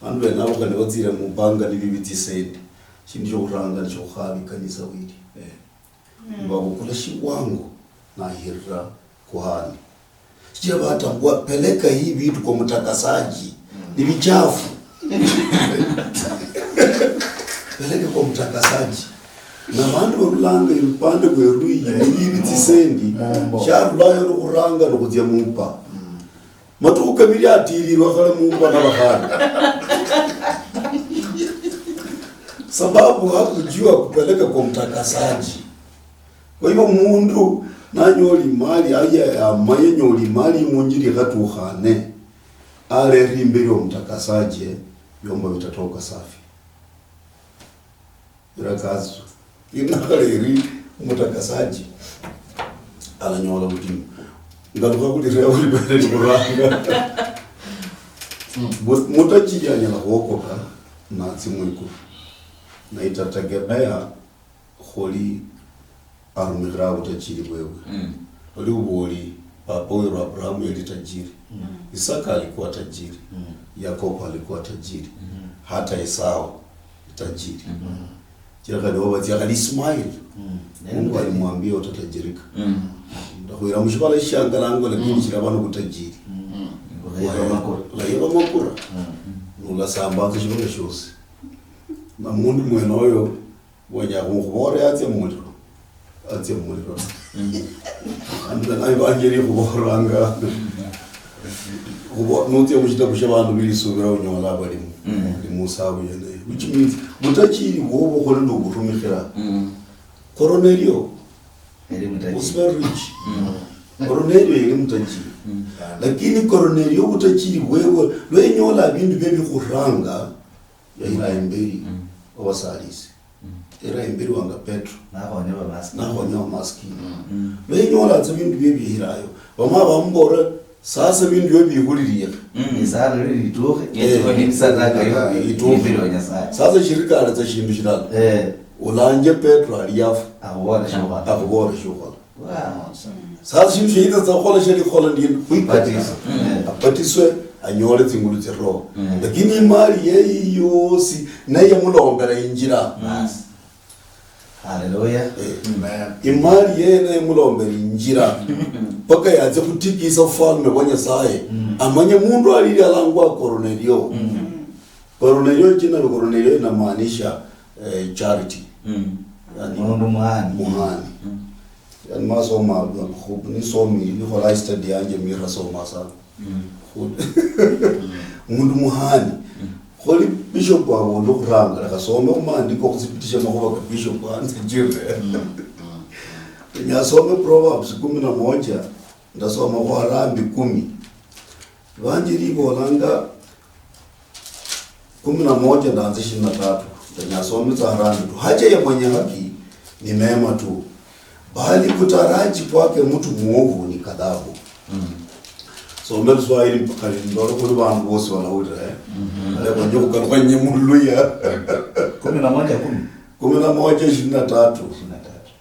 Bandu bene abo khali batsire mubanga ni bibi tsisendi. Shindu shiokhuranga nishiokhukhabikanisa wili. Babukula shiwango nahirira kuhani. Shichira batambua peleka hii vitu kwa mtakasaji. Ni vichafu. Peleka kwa mtakasaji. Na bandu barulanga ilupande kweru iyi, iyi tsisendi, sharulayo nokhuranga nokhutsia mupa. Matukhu kabili atirirwe khale mumbwa nabakhana. Sababu hakujua kupeleka kwa mtakasaji. Kwa hivyo mundu nanyola imali, aye amanye nyola imali munjira ikhatukhane, alere imberi wa mtakasaji, vyombo vitatoka safi. Irakazo. Inakhali iri umutakasaji. Alanyola butimu. Ngalukha khuli leo libere likhuranga. Mu-, mutajiri anyala khuokoka natsi mwikulu. Na itategemea khuli arumikhira butajiri bwebwe. Oli uboli, papa weru Abrahamu yali tajiri. Isaka alikuwa tajiri. Yakobo alikuwa tajiri. Hata Esau tajiri. Chira khali wabatsia khali Ismail. Mungu alimwambia utatajirika. Ndakhwira mushibala shishangalango lakini shiraba nobutajiri. Ulayiba makura. Nulasambanza shibala shiosi. Na mundu mwene oyo wenya khukhubola atsia mumuliro. Atsia mumuliro. Khandi banayi banje likhubolanga. Khubo-, nutsia mushitabu shia bandu bilisubira unyola abalimu. Ndi musabu yene. Which means, butajiri bwobo khuli noburumikhira. Kornelio was very rich. Kornelio yali mutajiri. Lakini Kornelio butajiri bwewe, lwenyola bindu bie bikhuranga, yaira imberi wabasalisi. Era imberi wanga Petro. Nakhonya bamaskini. Nakhonya bamaskini. Benyola tsa bindu bie bihirayo. Bama bamubora, sasa bindu bie bihulirikha. Isala lili litukhe, eh, sadaka yo, itukhe. Imberi wa Nyasaye. Sasa shirikale tsa shindu shilala. Eh. Ulanje Petro ali yafu. Akhubore shukhola. Akhubore shukhola. Wow. Sasa shindu shinyitsa khukhola shali khukhola ndina khwikatira. Abatiswe, anyole tsingulu tsia roho. Lakini imali yeyi yosi naye yamulombera injira. Bas. Haleluya. Eh. Amen. Imali yene yamulombera injira. Paka yatse khutikisa ufalme wa Nyasaye. Amanye mundu alili alangwa Kornelio. Kornelio, jina la Kornelio inamaanisha, eh, charity. Yani, mundu muhani. Muhani. Yani masoma, khu-, nisomi, nikhola study yanje mirasoma sana. Khu-, mundu muhani. Khuli Bishop abundu khuranga, lekha some khumaandiko khuthibitisha makhuwa ka Bishop anzichire. Nyasome Proverbs kumi na moja, ndasoma khu Harambi kumi. Evanjili ibolanga kumi na moja ndaanza ishirini na tatu. Ndanyasome tsa Harambi tu. Haja ya mwenye haki ni mema tu, bali kutaraji kwake mtu mwovu ni ghadhabu. Some Luswahili mpaka ndole khuli vandu vosi valahulira, eh? Ale khwanye khukalukha nye Muluya. Kumi na moja kumi. Kumi na moja ishirini na tatu. Ishirini na tatu.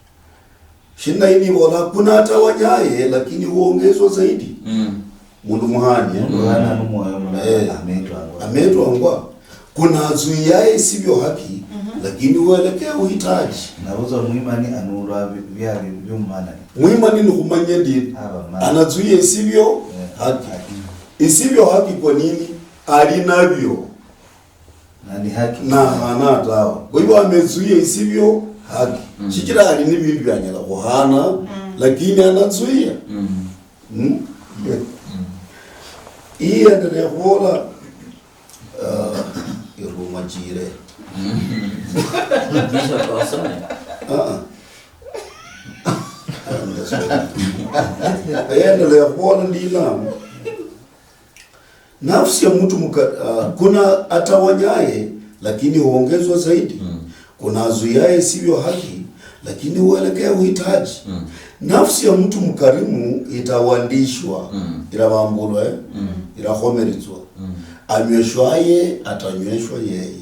Ishirini na nne ivola, "Kuna atawanyaye, lakini huongezwa zaidi." Mundu muhani, eh? Mundu muhani ni mwoyo mulayi, eh, ametwangwa. Ametwangwa. "Kuna azuiaye isivyo haki, lakini huelekea uhitaji." Nabutswa mwimani anuulwa bi-, biali biumumana. Mwimani ni khumanya ndi anazuia isivyo haki. Isivyo haki kwa nini? Ali navyo. Na ni haki. Na hana tawe. Kwa hivyo amezuia isivyo haki. Shichira ali ni vindu vyanyala khuhana, lakini anazuia. Hii endelea khuvola, ah, iruma chire. Kisha twasome. Ah, ah. Endelea khuvola ndina. Nafsi ya mtu mka-, ah, kuna atawanyaye, lakini huongezwa zaidi. Kuna azuiaye isivyo haki, lakini huelekea uhitaji. Nafsi ya mtu mkarimu itawandishwa, iravambulwa, eh? Irakhomeritswa. Anyweshwaye atanyweshwa yeye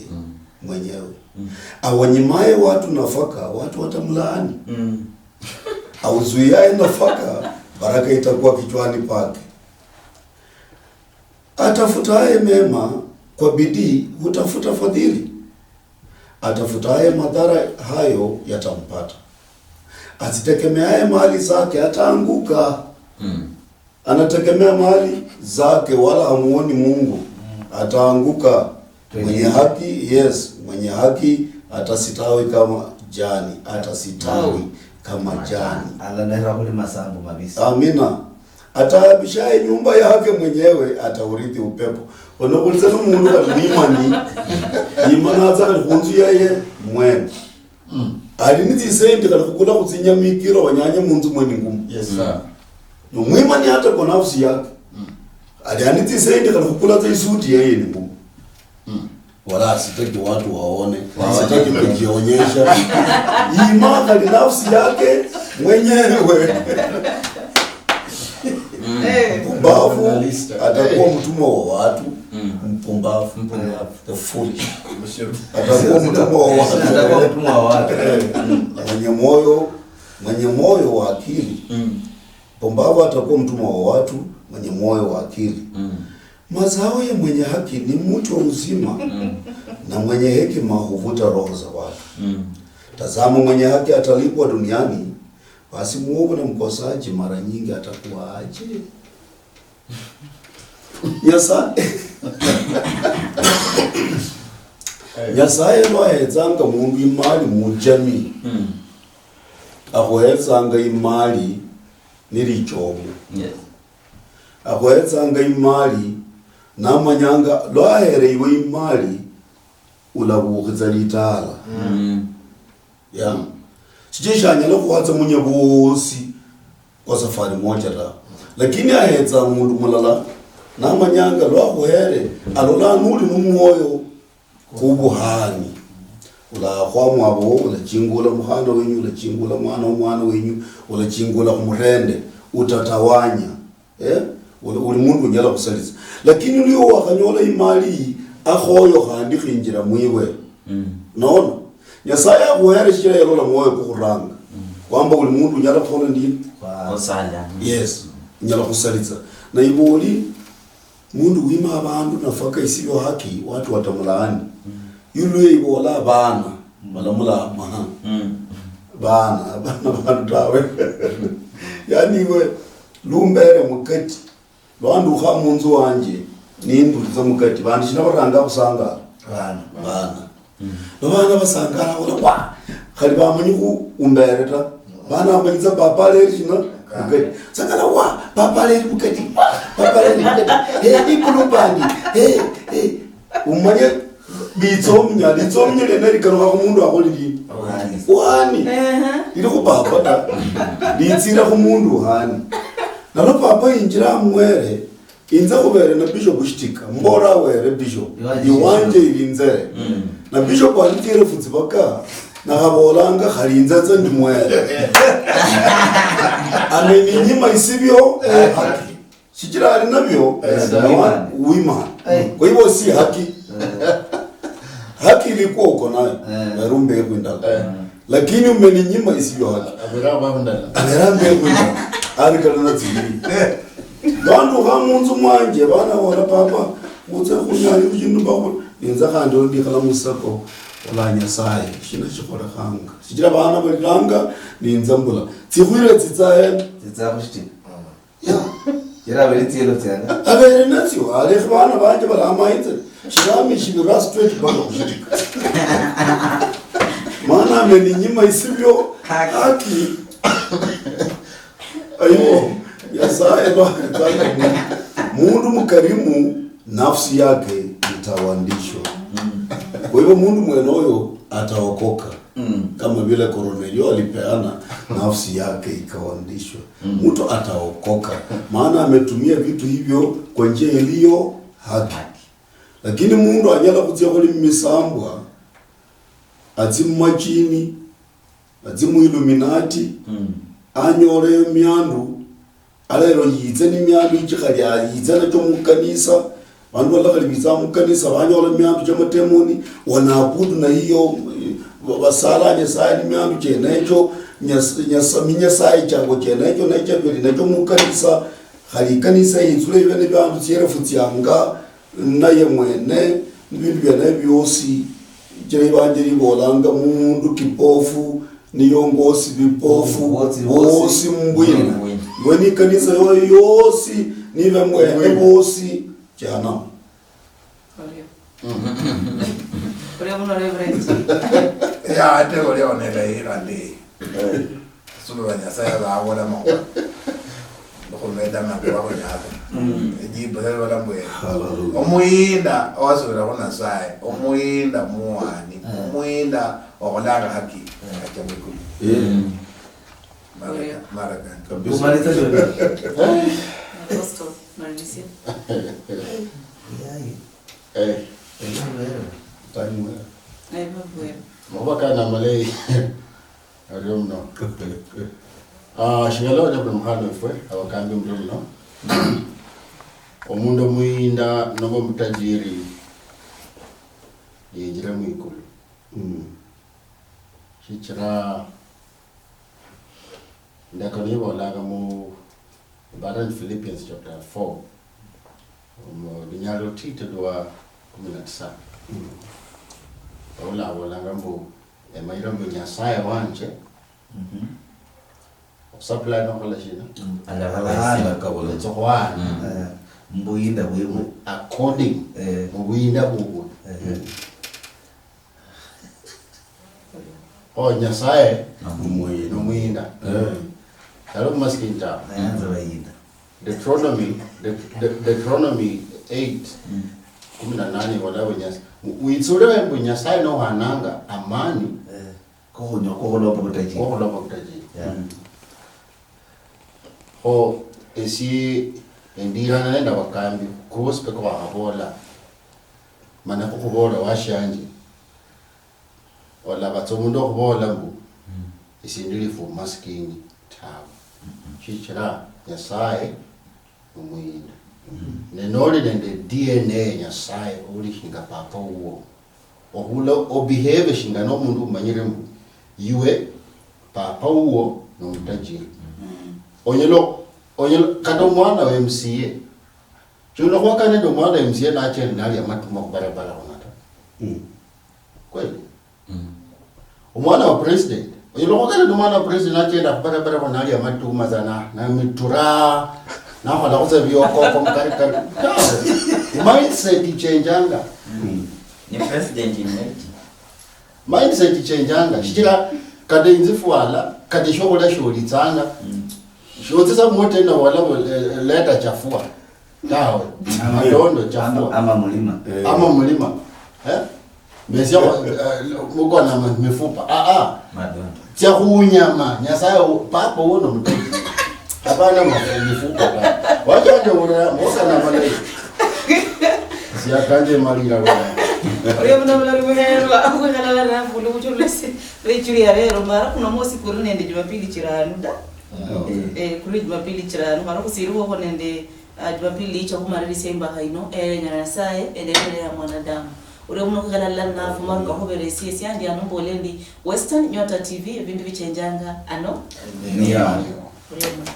mwenyewe. Awanyimaye watu nafaka, watu watamlaani. Auzuiaye nafaka, baraka itakuwa kichwani pake. Atafutaye mema kwa bidii hutafuta fadhili. Atafutaye madhara hayo yatampata. Azitegemeaye mali zake ataanguka. Anategemea mali zake wala hamuoni Mungu. Ataanguka. Mwenye haki, yes, mwenye haki atasitawi kama jani, atasitawi kama jani. Alanahira khuli masambu mabisi. Amina. Ataabishaye nyumba yake mwenyewe, ataurithi upepo. Onokhulitsa nomundu khali mwimani, yimanatsa khali khunzu yaye mwene. Ali ni tsisendi khali khukula khutsinyama ikilo wanyanye munzu mwe ni ngumu. Yes, sir. Nomwimani hata kwa nafsi yake. Ali ani tsisendi khali khukula tsa isuti yeye ni ngumu. Wala sitaki watu waone, sitaki kujionyesha. Yima khali nafsi yake mwenyewe. Mpumbavu atakuwa mtumwa wa watu. Mpumbavu. The foolish. Atakuwa mtumwa wa watu. Atakuwa mtumwa wa watu. Eh, mwenye moyo, mwenye moyo wa akili. Mpumbavu atakuwa mtumwa wa watu, mwenye moyo wa akili. Mazao ya mwenye haki ni mto wa uzima, na mwenye hekima huvuta roho za watu. Tazama, mwenye haki atalipwa duniani, basi mwovu na mkosaji mara nyingi atakuwa aje? Nyasaye. Nyasaye lwahetsanga mundu imali mujamii, akhuhetsanga imali nilichomo. Yes. Akhuhetsanga imali namanyanga lwahere iwe imali, ulavukhitsa litaala. Ya. Shichira shanyala khuhatsa munye vosi kwa safari moja ta. Lakini ahetsa mundu mulala, namanyanga lwakhuhere, alola nuli nu mwoyo kuvuhani. Ulakhwa mwavo, ulachingula mukhana wenyu, ulachingula mwana wa mwana wenyu, ulachingula khumurende, utatawanya. Eh? Uli, uli mundu unyala khusalitsa. Lakini uliwo wakhanyola imali iyi, akhoyo khandi khinjira mwiwe. Nono, Nyasaye akhuhere shichira yalola mwoyo kukhuranga. Kwamba uli mundu unyala khukhola ndina? Khusala. Yes, unyala khusalitsa. Na iwe uli mundu wima abandu nafaka isivyo haki, watu watamulaani. Yulwe ibola abana, balamulama. Bana, abana bandu tawe. Yani iwe, lumbere mukati, lwandukha munzu wanje, nindulitsa mukati, vandu shina varanga khusangala? Bana. Bana. Bana vasangala, bola, "Wa, khali vamanyi khu umbere ta." Bana vamanyitsa papa aleri shina? Mukati. Sangala, "Wa, papa aleri mukati. Wa, papa aleri mukati. Hey, ni kulupandi. Hey, hey." Umanye Litsominya, litsominya liene likalukha khumundu akholi lini? Wani. Wani. Ehe. Lili khu papa ta. Litsira khumundu wani. Nalo papa yinjira amwere, inze khubere na Bishop Shitika, mbola were Bishop, iwanje ili inzere. Mm. Na Bishop ali tsierefu tsibaka, nakhabolanga khali inze tsa ndi mwere. Ameninyima isibio, eh, haki. Shichira ali nabio, eh, na wa-, women. Eh. Kwa hivyo si haki. Eh. Haki ilikuwa uko nayo, eh, narumbe kwindala. Eh. Lakini umeninyima isivyo haki. Abera abundala. Abera mbe kwindala. Ari kana na tsibiri. Eh. Bandu kha munzu mwanje, bana bola, "Papa, mutse khunyali kuchindu bakho." Ninza khandi ndikhala musako, ola Nyasaye, shina shikholekhanga. Shichira bana balilanga, ninza mbula. Tsikhwire tsitsahe. Tsitsa khushiti. Yeah. Yera abere tsielo tsianga. Abere natsio, alekhe bana banje barama inze. Shirami shibira straight mpaka kushitika. Maana ameninyima isivyo haki. Haki. Aibo, Nyasaye ba-, mundu mkarimu, nafsi yake itawandishwa. Mm. Kwa hivyo mundu mwenoyo ataokoka. Mm. Kama vile Kornelio alipeana, nafsi yake ikawandishwa. Mm. Mtu ataokoka, maana ametumia vitu hivyo kwa njia iliyo haki. Lakini mundu anyala kutsia khuli mumisambwa, atsi mumachini, atsi mu Illuminati, mm, anyole miandu, alero yitse ni miandu ichikhali ayitse nacho mukanisa. Bandu bala khali bitsa mukanisa banyola miandu cha matemoni, wanaabudu na hiyo, eh, ba-, basala Nyasaye ni miandu chenecho, nyas-, nyasa-, minyasaye chango chenecho, necha bili nacho mukanisa, khali ikanisa yitsule ibe ni bandu tsierefu tsianga, naye mwene, ni bindu biene biosi, chira ibanjili ibolanga, mundu kipofu, niyo ngosi bipofu, bosi, bosi, bosi mbwina. Mbwina. Iwe ni kanisa yoyo yosi, nibe mwene mbwina. Bosi, jana. Orio. Orio muno, Reverend. Ya, ate orio onele irandi. Eh. Suluba Nyasaye bawola makhuwa. Khumeda makhuwa khunyala. Mm. Ejibu lelo lambwe. Hallelujah. Omuyinda owasubira khu Nyasaye, omuyinda muwani, eh, omuyinda okholanga haki, eh, acha mwikulu. Eh. Mm. Mara, orio, mara gani? Kabisa. Umaliza shona. Apostle, malizia. Yayi. Eh. Eyo lero. Time well. Time well. Makhuwa kano amaleyi. Orio muno. Ah, shinyala oria buli mukhana wefwe, abakambi murio muno. Omundu omuyinda nomba omutajiri yinjire mwikulu. Mm. Shichira Ndakano ibolanga mu, ibara ni Philippians chapter four, mu lunyalo lutiti lwa kumi na tisa. Mm. Paulo abolanga mbu, "Emayire mbu Nyasaye wanje, mhm, osupply nokhola shina?" Mm. Alakhala. Alakhala. Etsokhwana. Mm. Eh, mubuyinda bwebwe. According, eh, mubuyinda bubwe. Eh. Mm. Oh, Nyasaye nomuyinda. Nomuyinda. Eh. Tali omumasikini tawe. Nayanza bayinda. Deuteronomy, De-, De-, Deuteronomy eight, mm, kumi na nane ibola mbu Nyas-, witsule mbu Nyasaye nohananga amani, eh, kokhunyo-, kokhulomba butajiri. Kokhulomba butajiri. Yeah. Mm. Kho esie endirana nende abakambi kosi paka bakhabola, mana khukhubola washanje, olabatsa omundu okhubola mbu, mm, esie ndili fu maskini tawe. Mm-mm. Shichira Nyasaye nomuyinda. Mm. Ne noli nende D N A ya Nyasaye, oli shinga papa wuwo, okhula obehave shingana omundu omanyire mbu iwe papa wuwo nomutajiri. Mm. Onyala, onyala, kata omwana wa M C A, shonyala khwakana nende omwana wa M C A nachenda nalia amatuma khubarabara khuna ta. Mm. Kweli? Mm. Omwana wa president, onyala khwakana nende omwana wa president nachenda khubarabara khuna nalia amatuma sana, namitura, nakholakho sa biokoko mukari kari. Tawe. Mindset ichenjanga. Mm. Ni president in waiting. Mindset ichenjanga, shichira kata inzi fwala, kata eshiokhulia shiolitsanga, mm, shotsisa muhoteli nobola mbu, eh, leta chafua. Tawe. Ama, matondo chafua. Ama, ama mulima. Eh. Ama mulima. Eh? Mesia mukona mifupa. Ah, ah. Madonda. Tsia khunyama. Nyasaye, papa wono mutu. Hapana mafu-, mifupa ta. Wacha ndio una, mwoka na malayi. Siakanje malira bwana. Orio muno mulori muherwa, akwekhala barafu, lubucho lwesi, lwechuli ya lero, mara kuno mosi kuri nende Jumapili chiranu da. Eh, kuri Jumapili chiranu, mara kusiri huko nende, ah, Jumapili icha kumariri semba haino, eh, nyana Nyasaye, endelele ya mwanadamu. Orio muno kwekhala lala nafu, maruka hubere sie, siandi ano mbole ndi, Western Nyota T V, ebindu bichenjanga, ano. Orio muno.